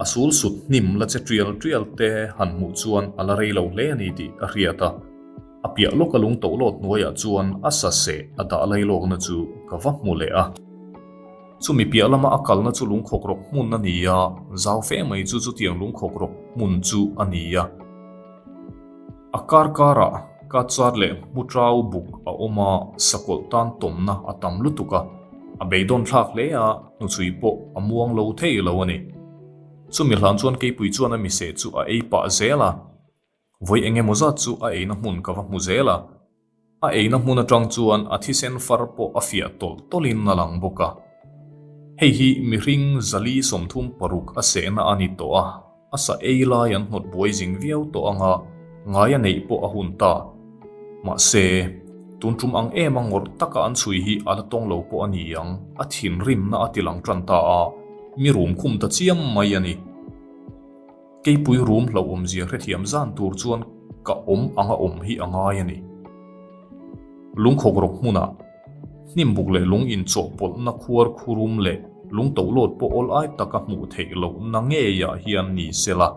a sul sut hnim la che tial tial te han hmuh chuan a la rei lo hle a ni tih a hriat a. A piah lawka lung toh lawt hnuaiah chuan a sa seh a dah lai lawkna chu ka va hmu leh a. Chumi piah lama a kalna chu lungkhawk rawk hmun a ni a, zau fe mai chu chutiang lungkhawk rawk hmun chu a ni a. A kar karah ka chat leh hmuṭau buk a awm a, sakawlh tan tawmna a tam lutuk a, a beidawn thlak hle a, hnuchhui pawh a muang lo thei lo a ni. Chumi hlan chuan keipui chuan a miseh chu a ei pah zel a. Vawi eng emaw zat chu a eina hmun ka va hmu zel a, a eina hmun atang chuan a thisen far pawh a fiah tawlh tawlhin a lang bawk a. Hei hi mihring zali 36 a sehna a ni tawh a, a sa ei lai an hnawt buai zing viau tawh anga ngai a neih pawh a hun ta. Mahse, tun tum ang em a ngawrh taka an chhui hi a la tawng lo pawh a ni ang, a thinrimna a ti lang tan ta a, mi rum khum ta chiam mai a ni. Keipui rum hlauhawmzia hrethiam zan tur chuan ka awm anga awm hi a ngai a ni. Lungkhawk rawk hmunah hnimbuk leh lung inchawhpawlhna khuar khurum leh. Lungtohlawt pawh awl ai taka hmuh theih loh na ngeiah hian ni sela,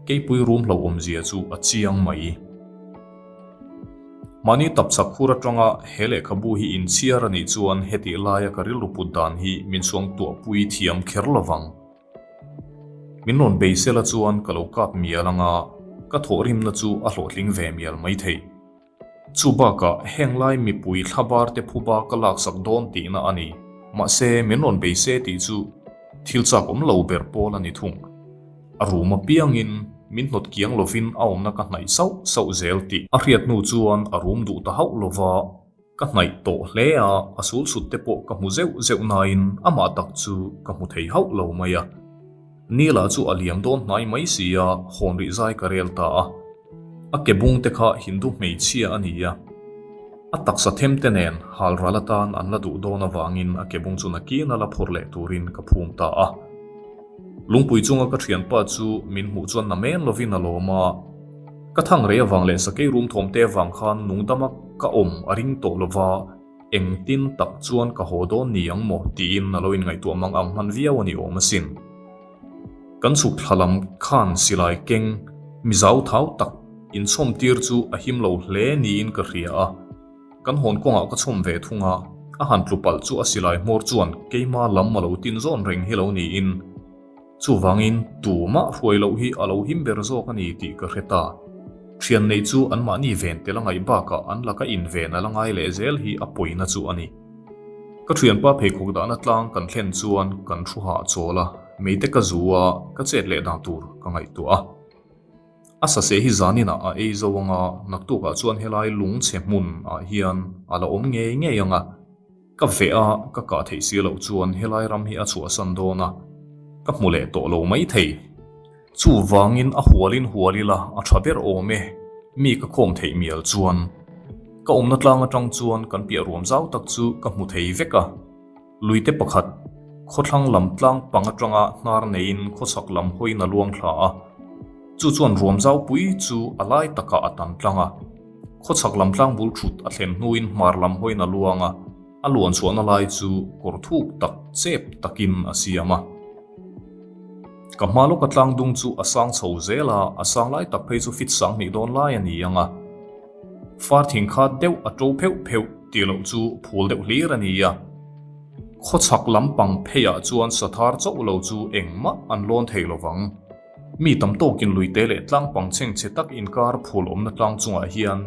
keipui rum hlauhawmzia chu a chiang mai. Mahni tapchhak khur atanga he lehkhabu hi inchhiar a nih chuan hetih laia ka rilru put dan hi min suangtuahpui thiam kher lovang. Min rawn bei sela chuan ka lo kap mial anga ka thawhrimna chu a hlawhtling ve mial maithei. Chu bakah heng lai mipui thlabar te phuba ka laksak dawn tihna a ni. Mahse, min rawn bei se tih chu thil chak awm lo ber pawl a ni thung. A rum apiangin min hnawt kiang lovin a awmna ka hnaih sauh sauh zel tih a hriat hnu chuan a rum duh ta hauh lova. Ka hnaih tawh hle a, a sul sut te pawh ka hmu zeuh zeuh nain amah tak chu ka hmu thei hauh lo mai a. Nila chu a liam dawn hnai mai si a, hawn rih zai ka rel ta a. A ke bung te kha Hindu hmeichhia a ni a. A taksa them te nen hal ral atan an la duh dawn avangin a ke bung chu nakin a la phawrh leh turin ka phum ta a. Lungpui chunga ka thianpa chu min hmuh chuan na men lovin a lawm a. Ka thang rei avang leh sakei rum thawm te avang khan nungdama ka awm a ring tawh lova, engtin tak chuan ka haw dawn ni ang maw tiin a lo inngaihtuah mang ang hman viau a ni awm asin. Kan chhuk thla lam khan silai keng mi zau thau tak inchhawm tir chu a him lo hle niin ka hria a, kan hawn kawngah ka chhawm ve thung a, a han tlu palh chu a silai hmawr chuan keima lam a lo tin zawn reng hi lo niin. Chuvangin tumah hruai loh hi a lo him ber zawk a ni tih ka hre ta. Thian nei chu anmahni ven tel a ngaih bakah an laka inven a la ngai leh zel hi a pawina chu a ni. Ka thianpa pheikhawk dahna tlang kan thlen chuan kan thu hah chawl a, meite ka zu a, ka chet leh dan tur ka ngaihtuah a. A saseh hi zaninah a ei zo anga naktukah chuan helai lungchhe hmun ah hian a la awm ngei ngei anga. Ka veh a, ka kah theih si loh chuan helai ram hi a chhuahsan dawn a, ka hmu leh tawh lo mai thei. Chuvangin a hualin hual ila a tha ber awm e, mi ka khawm theih mial chuan. Ka awmna tlang atang chuan kan piah ruam zau tak chu ka hmu thei vek a. Luite pakhat, khawthlang lam tlang pang atanga hnar neiin khawchhak lam hawiin a luang thla a. Chu chuan ruam zau pui chu a lai takah a tan tlang a. Khawchhak lam tlang bul thut a thlen hnuin hmar lam hawiin a luang a, a luan chhuahna lai chu kawr thuk tak chep takin a siam a. Ka hma lawka tlang dung chu a sang chho zel a, a sang lai tak phei chu fit sang hnih dawn lai a ni ang a. Far thing kha deuh a to pheuh pheuh tih loh chu phul deuh hlir a ni a. Khawchhak lam pang pheiah chuan sathar chauh lo chu engmah an lawn thei lovang. Mi tam tawkin luite leh tlang pang chhengchhe tak inkar phul awmna tlang chungah hian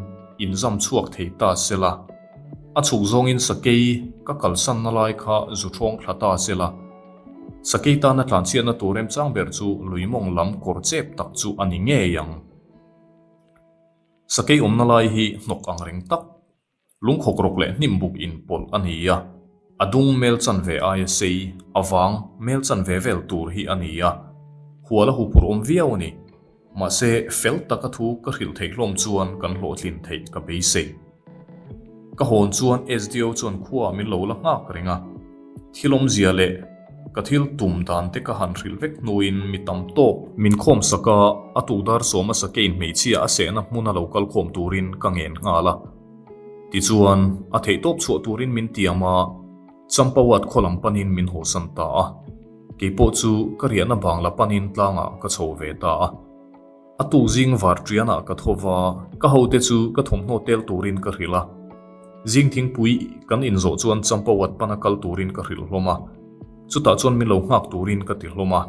inzam chhuak thei ta se la. A chhuk zawngin sakei ka kalsanna lai kha zu thawng thla ta se la. Sakei tana tlanchhiatna tur remchang ber chu lui mawng lam kawr chep tak chu a ni ngei ang. Sakei awmna lai hi hnawk ang reng tak Lungkhawk rawk leh hnim buk inpawlh a ni a, a dung mel chanve aia sei, a vang mel chanve vel tur hi a ni a, hual a huphurh awm viau a ni. Mahse, fel taka thu ka hrilh theih hlawm chuan kan hlawhtlin theih ka beisei. Ka hawn chuan SDO chuan khuaah min lo la nghak reng a, thil awmzia leh ka thil tum dan te ka han hrilh vek hnuin mi tam tawk min khawm sak a, a tukdar sawma sakein hmeichhia a sehna hmuna lo kal khawm turin ka ngen nghal a. Tichuan, a theihtawp chhuah turin min tiam a, Champawat khaw lam panin min hawsan ta a. Keipawh chu ka riahna bangla panin tlangah ka chho ve ta a. A tuk zing var ṭianah ka tho va, ka hote chu ka thawmhnaw tel turin ka hrilh a. Zing thingpui kan inzawh chuan Champawat pana kal turin ka hrilh hlawm a. Chutah chuan min lo nghak turin ka ti hlawm a.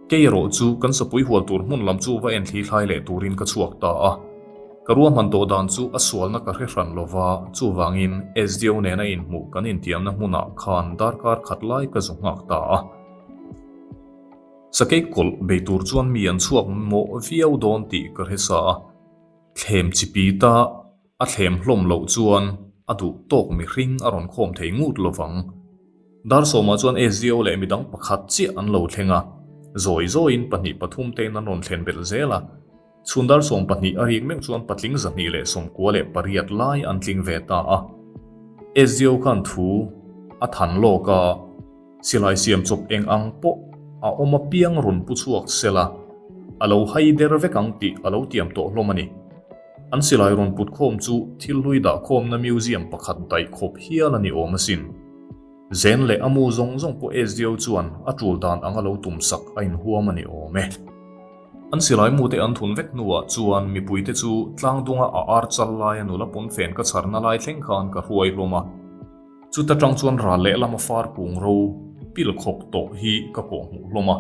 Kei erawh chu kan sapui hual tur hmun lam chu va en thli thlai leh turin ka chhuak ta a. Ka ruahman tawh dan chu a sualna ka hre hran lo va, chuvangin SDO nena inhmuh kan intiamna hmunah khan darkar khat lai ka zu nghak ta a. Sakei kawlh bei tur chuan mi an chhuak mawh viau dawn tih ka hre sa a. Thlem chi pi ta A thlem hlawm loh chuan a duh tawk mihring a rawn khawm thei ngut lovang. Dar sawmah chuan SDO leh midang pakhat chiah an lo thleng a, zawi zawiin pahnih pathum tein an rawn thlen belh zel a. Chhun dar 12 a rik meuh chuan patling 218 lai an tling ve ta a. SDO khan thu a than lawk a. Silai siam chawp eng ang pawh a awm apiang rawn pu chhuak se la, a lo hai der vek ang tih a lo tiam tawh hlawm a ni. An silai rawn put khawm chu thil hlui dah khawmna museum pakhat daih khawp hial a ni awm asin. Zen leh a mu zawng zawng pawh SDO chuan a tul dan anga lo tum sak a inhuam a ni awm e. An silai mute an thun vek hnuah chuan mipuite chu tlangdunga a ar chal laia nula pawnfen ka chharna lai thleng khan ka hruai hlawm a. Chuta tang chuan ral lehlam a far kung ro pil khawk tawh hi ka kawh hmuh hlawm a.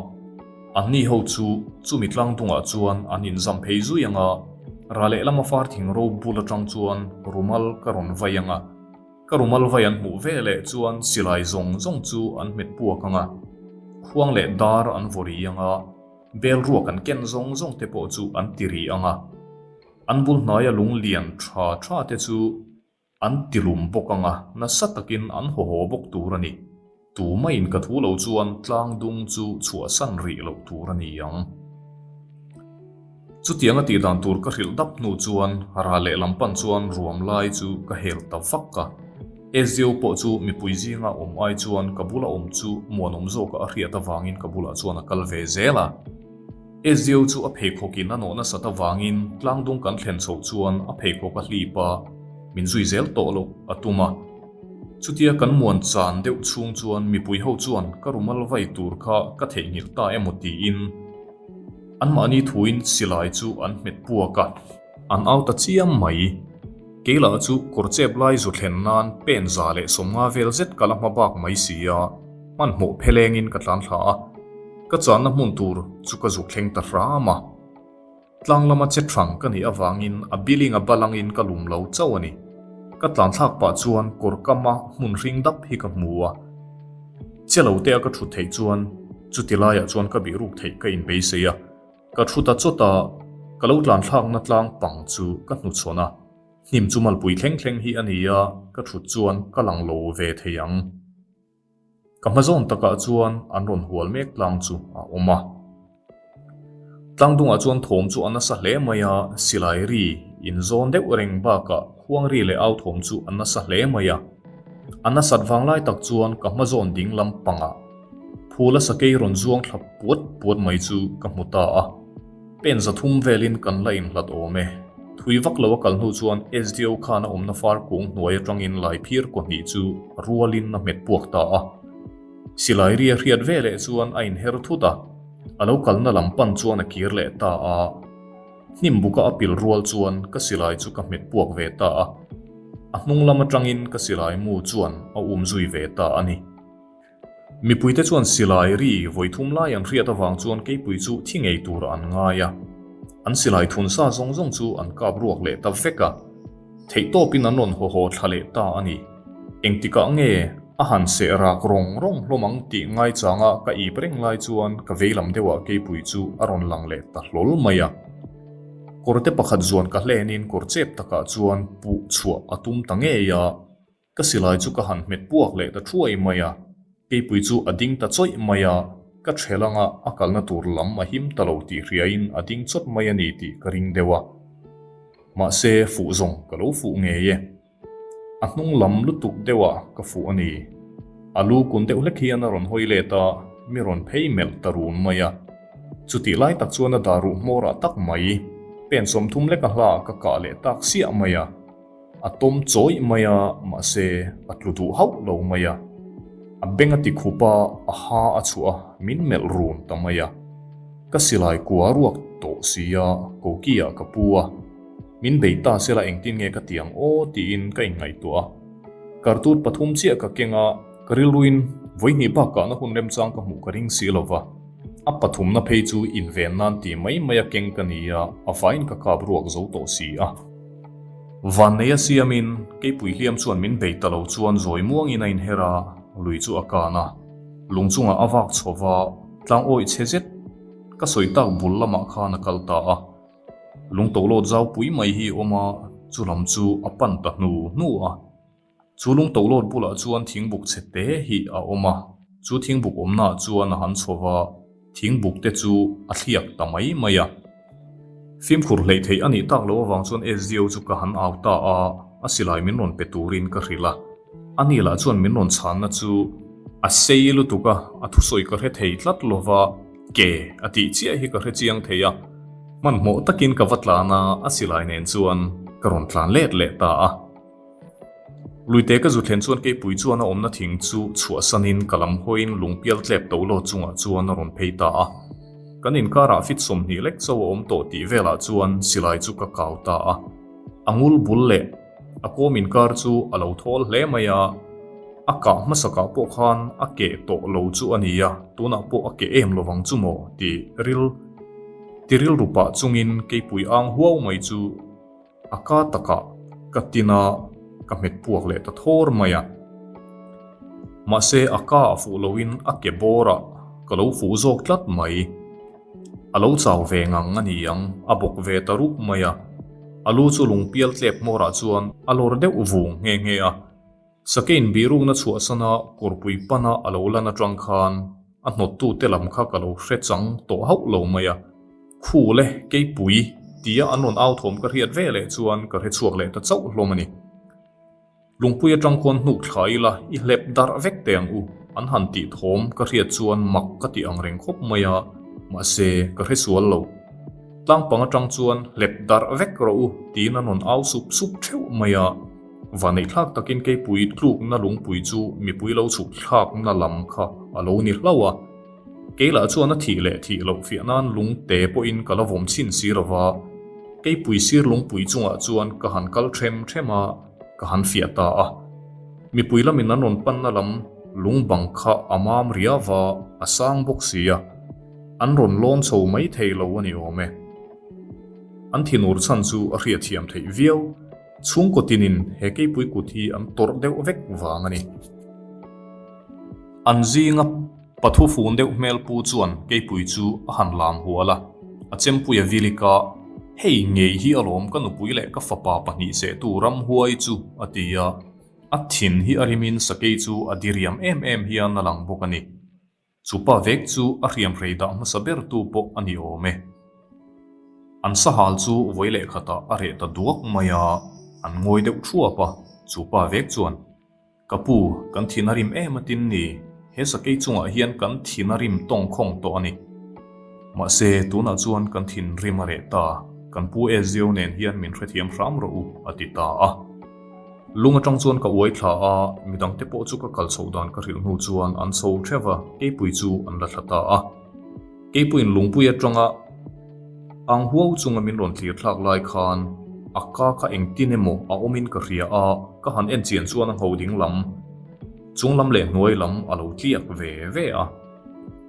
Anni ho chu chumi tlangdungah chuan an inzam phei zui ang a, ral lehlam a far thing ro bul atang chuan rumal ka rawn vai ang a. Ka rumal vai an hmuh ve leh chuan silai zawng zawng chu an hmet puak ang a, khuang leh dar an vaw ri ang a, bel ruak an ken zawng zawng te pawh chu an ti ri ang a. An bul hnaia lung lian tha tha te chu an ti lum bawk ang a, nasa takin an haw haw bawk tur a ni. Tumaiin ka thu lo chuan tlang dung chu chhuahsan rih loh tur a ni ang. Chutianga tih dan tur ka hrilh dap hnu chuan ral lehlam pan chuan ruam lai chu ka hel ta vak a. SDO pawh chu mipui zinga awm ai chuan ka bula awm chu muanawm zawka a hriat avangin ka bulah chuan a kal ve zel a. SDO chu a pheikhawkin a nawh nasat avangin tlangdung kan thlen chhoh chuan a pheikhawk a hlip a, min zui zel tawh loh a tum a. Chutia kan muan chan deuh chhung chuan mipui ho chuan ka rumal vai tur kha ka theihnghilh ta emaw tiin anmahni thuin silai chu an hmet puak a. An au ta chiam mai. Kei lah chu kawr chep lai zu thlen nan pen za leh 50 vel zet ka la hma bak mai si a, hmanhmawh phelengin ka tlan thla a. Ka channa hmun tur chu ka zuk thleng ta hram a. Tlang lama che hrang ka nih avangin a billing a balangin ka lum lo chauh a ni. Ka tlan thlak pah chuan kawr kama hmun hring dap hi ka hmu a. Che lo te a ka thut theih chuan chuti laiah chuan ka bih ruk theih ka inbeisei a. Ka thu ta chawt a, ka lo tlan thlakna tlang pang chu ka hnuchhawn a. Hnim chu malpui thleng thleng hi a ni a, ka thut chuan ka lang lo ve thei ang. Ka hma zawn takah chuan an rawn hual mek tlang chu a awm a. Tlang dungah chuan thawm chu a nasa hle mai a, silai ri inzawn deuh reng bakah khuang ri leh au thawm chu a nasa hle mai a. A nasat vang lai tak chuan ka hma zawn ding lam pangah phula sakei rawn zuang thla puat puat mai chu ka hmu ta a. Pen 300 velin kan la inhlat awm e. Thui vak lo a kal hnu chuan SDO khan a awmna far kung hnuai atangin laiphir kawhnih chu a rualin a hmet puak ta a. Silai ri a hriat ve leh chuan a inher thut a, a lo kalna lam pan chuan a kir leh ta a. Hnim buka a pil rual chuan ka silai chu ka hmet puak ve ta a. A hnung lam atangin ka silai mu chuan a um zui ve ta a ni. Mipuite chuan silai ri vawi thum lai an hriat avang chuan keipui chu thi ngei tur an ngai a. An silai thun sa zawng zawng chu an kap ruak leh ta vek a. Theihtawpin an rawn haw haw thla leh ta a ni. Engtikah nge a han seh rak rawng rawng hlawm ang tih ngaichanga ka ip reng lai chuan ka veilam deuhah keipui chu a rawn lang leh ta hlawl mai a. Kawrte pakhat zuan ka hlenin kawr chep takah chuan puh chhuah a tum ta ngei a. Ka silai chu ka han hmet puak leh ta thuai mai a, keipui chu a ding ta chawih mai a, ka ṭhel anga a kalna tur lam a him ta lo tih hriain a ding chawt mai a ni tih ka ring deuh a. Mahse, fuh zawng ka lo fuh ngei e. A hnung lam lutuk deuhah ka fuh a ni. A lu kun deuh hlek hian a rawn hawi let a, mi rawn phei melh ta run mai a. Chutih lai tak chuan a dar ruh hmawrah tak mai, pen 30 lek a hlaah ka kah leh tak siah mai a. A tawm chawih mai a, mahse a tlu duh hauh lo mai a. A beng a ti khup a, a ha a chhuah a, min melh run ta mai a. Ka silai kua ruak tawh si a, koki ah ka pu a. Min bei ta sela engtin nge ka ti ang aw tiin ka inngaihtuah a. Kartut pathum chiah ka keng a, ka rilruin vawihnih bak kahna hun remchang ka hmuh ka ring si lo va. A pathumna phei chu inven nan ti mai mai a keng ka ni a, a vaiin ka kap ruak zo tawh si a. Vanneia siamin keipui hliam chuan min bei ta lo chuan zawi muangin a inher a, lui chu a kan a. Lung chungah a vak chho va, tlang awih chhe zet ka sawi tak bul lamah khan a kal ta a. Lung tolawt zau pui mai hi awm a, chu lam chu a pan ta hnu hnu a. Chu lung tolawt bulah chuan thingbuk chhe te hi a awm a, chu thingbuk awmnaah chuan a han chho va, thingbuk te chu a thliak ta mai mai a. Fimkhur hleih theih a nih tak loh avang chuan SDO chu ka han au ta a, a silai min rawn pe turin ka hrilh a. Ani lah chuan min rawn chhanna chu a sei lutuk a, a thusawi ka hre thei tlat lo va, ke a tih chiah hi ka hre chiang thei a. Hmanhmawh takin ka va tlan a, a silai nen chuan ka rawn tlan let leh ta a. Luite ka zu thlen chuan keipui chuan a awmna thing chu chhuahsanin ka lam hawiin lungpial tlep to lo chungah chuan a rawn phei ta a. Kan inkarah fit 20 lek chauh a awm tawh tih velah chuan silai chu ka kau ta a. A ngul bul leh a kawm inkar chu a lo thawl hle mai a, a kah hmasakah pawh khan a keh tawh lo chu a ni a, tunah pawh a keh em lovang chu maw tih ril ti rilru pah chungin keipui ang huau mai chu A ka takah ka tin a, ka hmet puak leh ta thawr mai a. Mahse a ka a fuh loin a ke bawrah ka lo fuh zawk tlat mai. A lo chau ve ngang a ni ang, a bawk ve ta rup mai a. A lu chu lungpial tlep hmawrah chuan a lawr deuh vung nghe nghe a. Sakein bihrukna chhuahsana kawrpui pana a lo lan atang khan a hnawttute lam kha ka lo hre chang tawh hauh lo mai a. Khu le, keipui, tia an rawn au thawm ka hriat ve leh chuan ka hre chhuak leh ta chauh hlawm a ni. Lungpui atang khuan hnuk thla ila i hlep darh vek teh ang u, an han tih thawm ka hriat chuan mak ka ti ang reng khawp mai a, mahse ka hre sual lo. Tlangpang atang chuan hlep darh vek rawh u tiin an rawn au sup sup theuh mai a. Vaneihthlak takin keipui tlukna lungpui chu mipui lo chhuk thlakna lam kha a lo ni hlauh a. Kei lah chuan a thih leh thih loh fiah nan lungte pawhin ka la vawm chhin si lo va. Keipui sir lungpui chungah chuan ka han kal them them a, ka han fiah ta a. Mipui lamin an rawn panna lam lung bang kha a mam riau va, a sang bawk si a. An rawn lawn chho mai thei lo a ni awm e. An thinur chhan chu a hriatthiam theih viau. Chhungkaw tinin he keipui kut hi an tawrh deuh vek vang a ni. An zinga pathu fun deuh hmel pu chuan keipui chu a han lam hual a, a chempui a vilik a, Hei ngei hi alawm ka nupui leh ka fapa pahnih sehtu ramhuai chu, a ti a. A thin hi a rimin sakei chu a diriam em em hian a lang bawk a ni. Chu pa vek chu a hriamhrei dah hmasa bertu pawh a ni awm e. An sahal chu vawi leh khatah a reh ta duak mai a, an ngawi deuh thuap a, chu pa vek chuan, Ka pu, kan thin a rim em atin ni, he sakei chungah hian kan thin a rim tawng khawng tawh a ni. Mahse, tunah chuan kan thin rim a reh ta, kan pu Ezio nen hian min hrethiam hram rawh u, a ti ta a. Lung atang chuan ka uai thla a, midangte pawh chu ka kal chhoh dan ka hrilh hnu chuan an chho theuh a, keipui chu an la thla ta a. Keipuiin lungpui atanga ang huau chunga min rawn thlir thlak lai khan a ka kha engtin emaw a awmin ka hria a, ka han en chian chuan a ngho ding lam, chung lam leh hnuai lam a lo tliak ve ve a.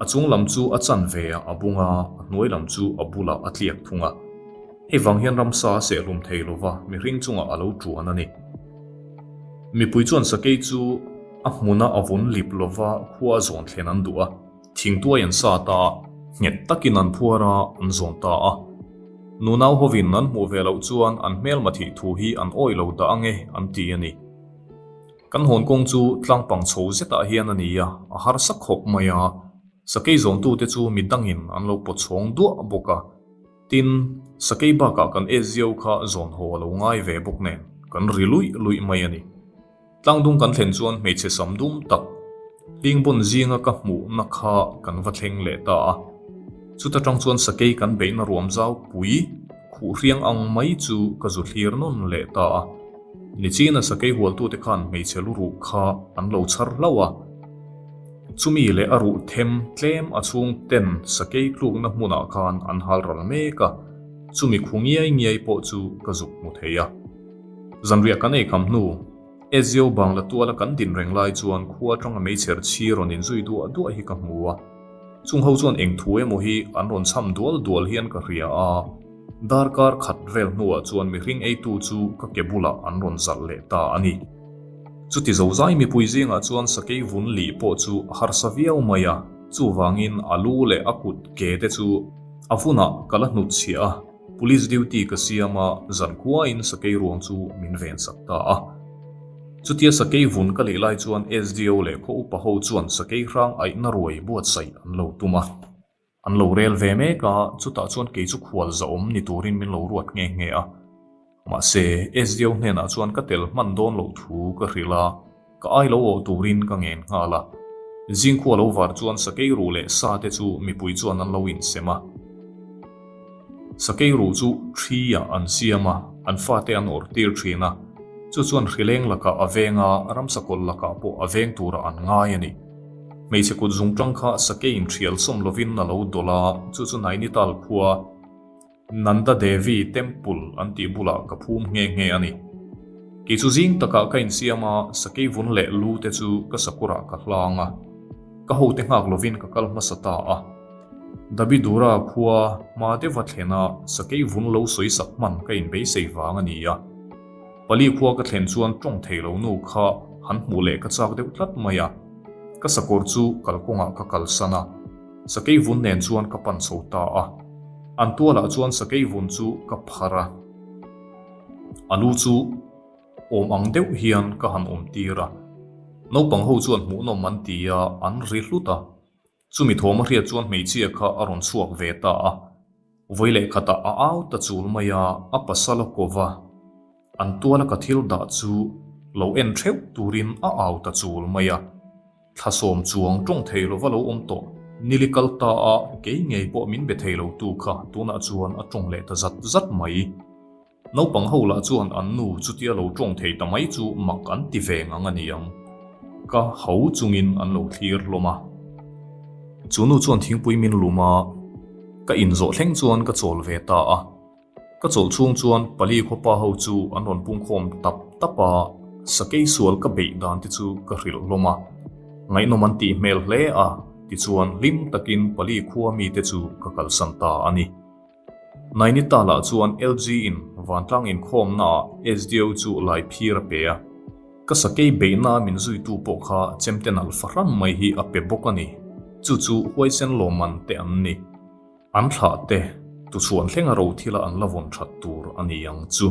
A chung lam chu a chanve ah a bung a, a hnuai lam chu a bulah a tliak thung a. Hei vang hian ramsa a sehhlum thei lova mihring chungah a lo tuan a ni. Mipui chuan sakei chu a hmuna a vun lip lova khua a zawn thlen an duh a, thingtuai an sat a, nghet takin an phuar a, an zawn ta a. Nunau hovin an hmuh ve loh chuan an hmelma thih thu hi an awih lo dah ange an ti a ni. Kan hawn kawng chu tlangpang chho zetah hian a ni a, a harsa khawp mai a, sakei zawntute chu midangin an lo pawt chhawng duah bawk a. Tin, sakei bakah kan Ezio kha zawn haw a lo ngai ve bawk nen, kan ri luih luih mai a ni. Tlangdung kan thlen chuan hmeichhe sam dum tak, hlingbun zinga ka hmuhna kha kan va thleng leh ta a. Chuta tang chuan sakei kan beihna ruam zau pui, khuh hriang ang mai chu ka zu thlir nawn leh ta a. Nichina sakei hualtute khan hmeichhe lu ruh kha an lo chhar hlauh a. Chumi leh a ruh them tlem a chhung ten sakei tlukna hmunah khan an hal ral mek a, chumi khu ngiai ngiai pawh chu ka zuk hmu thei a. Zanriah kan ei kham hnu, Ezio bangla tuala kan din reng lai chuan khua atanga meichher chhi rawn inzui duah duah hi ka hmu a. Chung ho chuan eng thu emaw hi an rawn chham dual dual hian ka hria a, darkar khat vel hnuah chuan mihring eitu chu ka ke bulah an rawn zalh leh ta a ni. Chuti zozai mipui zingah chuan sakei vun lih pawh chu a harsa viau mai a, chuvangin a lu leh a kut ke te chu a vunah ka la hnutchhiah a, police duty ka siam a, zankhuain sakei ruang chu min vensak ta a. Chutia sakei vun ka lih lai chuan SDO leh khaw upa ho chuan sakei hrang aihna ruai buatsaih an lo tum a. An lo rel ve mek a, chutah chuan kei chu khual zahawm ni turin min lo ruat nghe nghe a. Mahse, SDO hnenah chuan ka tel hman dawn loh thu ka hrilh a, ka ai lo awh turin ka ngen nghal a. Zingkhua lo var chuan sakei ruh leh sa te chu mipui chuan an lo insem a. Sakei ruh chu thi ah an siam a, an fate an awrh tir thin a. Chu chuan hrileng lakah a veng a, ramsa kawlh lakah pawh a veng turah an ngai a ni. Hmeichhe kut zungtang kha sakei inhrial sawm lovin a lo dawlh a, chu chu Nainital khua Nanda Devi Temple an tih bulah ka phum nghe nghe a ni. Kei chu zing takah ka insiam a, sakei vun leh lu te chu ka sakurah ka hlang a, ka hote nghak lovin ka kal hmasa ta a. Dabidura khua hma deuha thlena sakei vun lo sawi sak hman ka inbeisei vang a ni a. Pali khua ka thlen chuan tawng thei lo nu kha han hmuh leh ka chak deuh tlat mai a. Ka sakawr chu kalkawngah ka kalsan a, sakei vun nen chuan ka pan chho ta a. An tualah chuan sakei vun chu ka phar a, a lu chu awm ang deuh hian ka han awm tir a. Naupang ho chuan hmuhnawm an ti a, an ri hlut a. Chumi thawm a hriat chuan hmeichhia kha a rawn chhuak ve ta a, vawi leh khatah a au ta chul mai a, a pasal a ko va, an tuala ka thil dah chu lo en theuh turin a au ta chul mai a, thlasawm chuang tawng thei lova lo awm tawh. Nili kal ta a, kei ngei pawh min be thei lo tu kha tunah chuan a tawng leh ta zat zat mai. Naupang ho lah chuan an nu chutia lo tawng thei ta mai chu mak an ti ve ngang a ni ang. Ka ho chungin an lo thlir hlawm a. Chu nu chuan thingpui min lum a, ka inzawh thleng chuan ka chawl ve ta a. Ka chawlh chhung chuan pali khawpa ho chu an rawn pungkhawm tap tap a, sakei sual ka beih dan te chu ka hrilh hlawm a. Ngaihnawm an tih hmel hle a, tichuan hlim takin pali khua mite chu ka kalsan ta a ni. Nainital-ah chuan LG in vantlang inkhawmnaah SDO chu lai phir a pe a. Ka sakei beihna min zuitu pawh kha chemte nalh fahran mai hi a pe bawk a ni. Chu chu huaisen lawmman te an ni. An thlah te, tuchhuan thlenga ro thila an la vawn that tur a ni ang chu.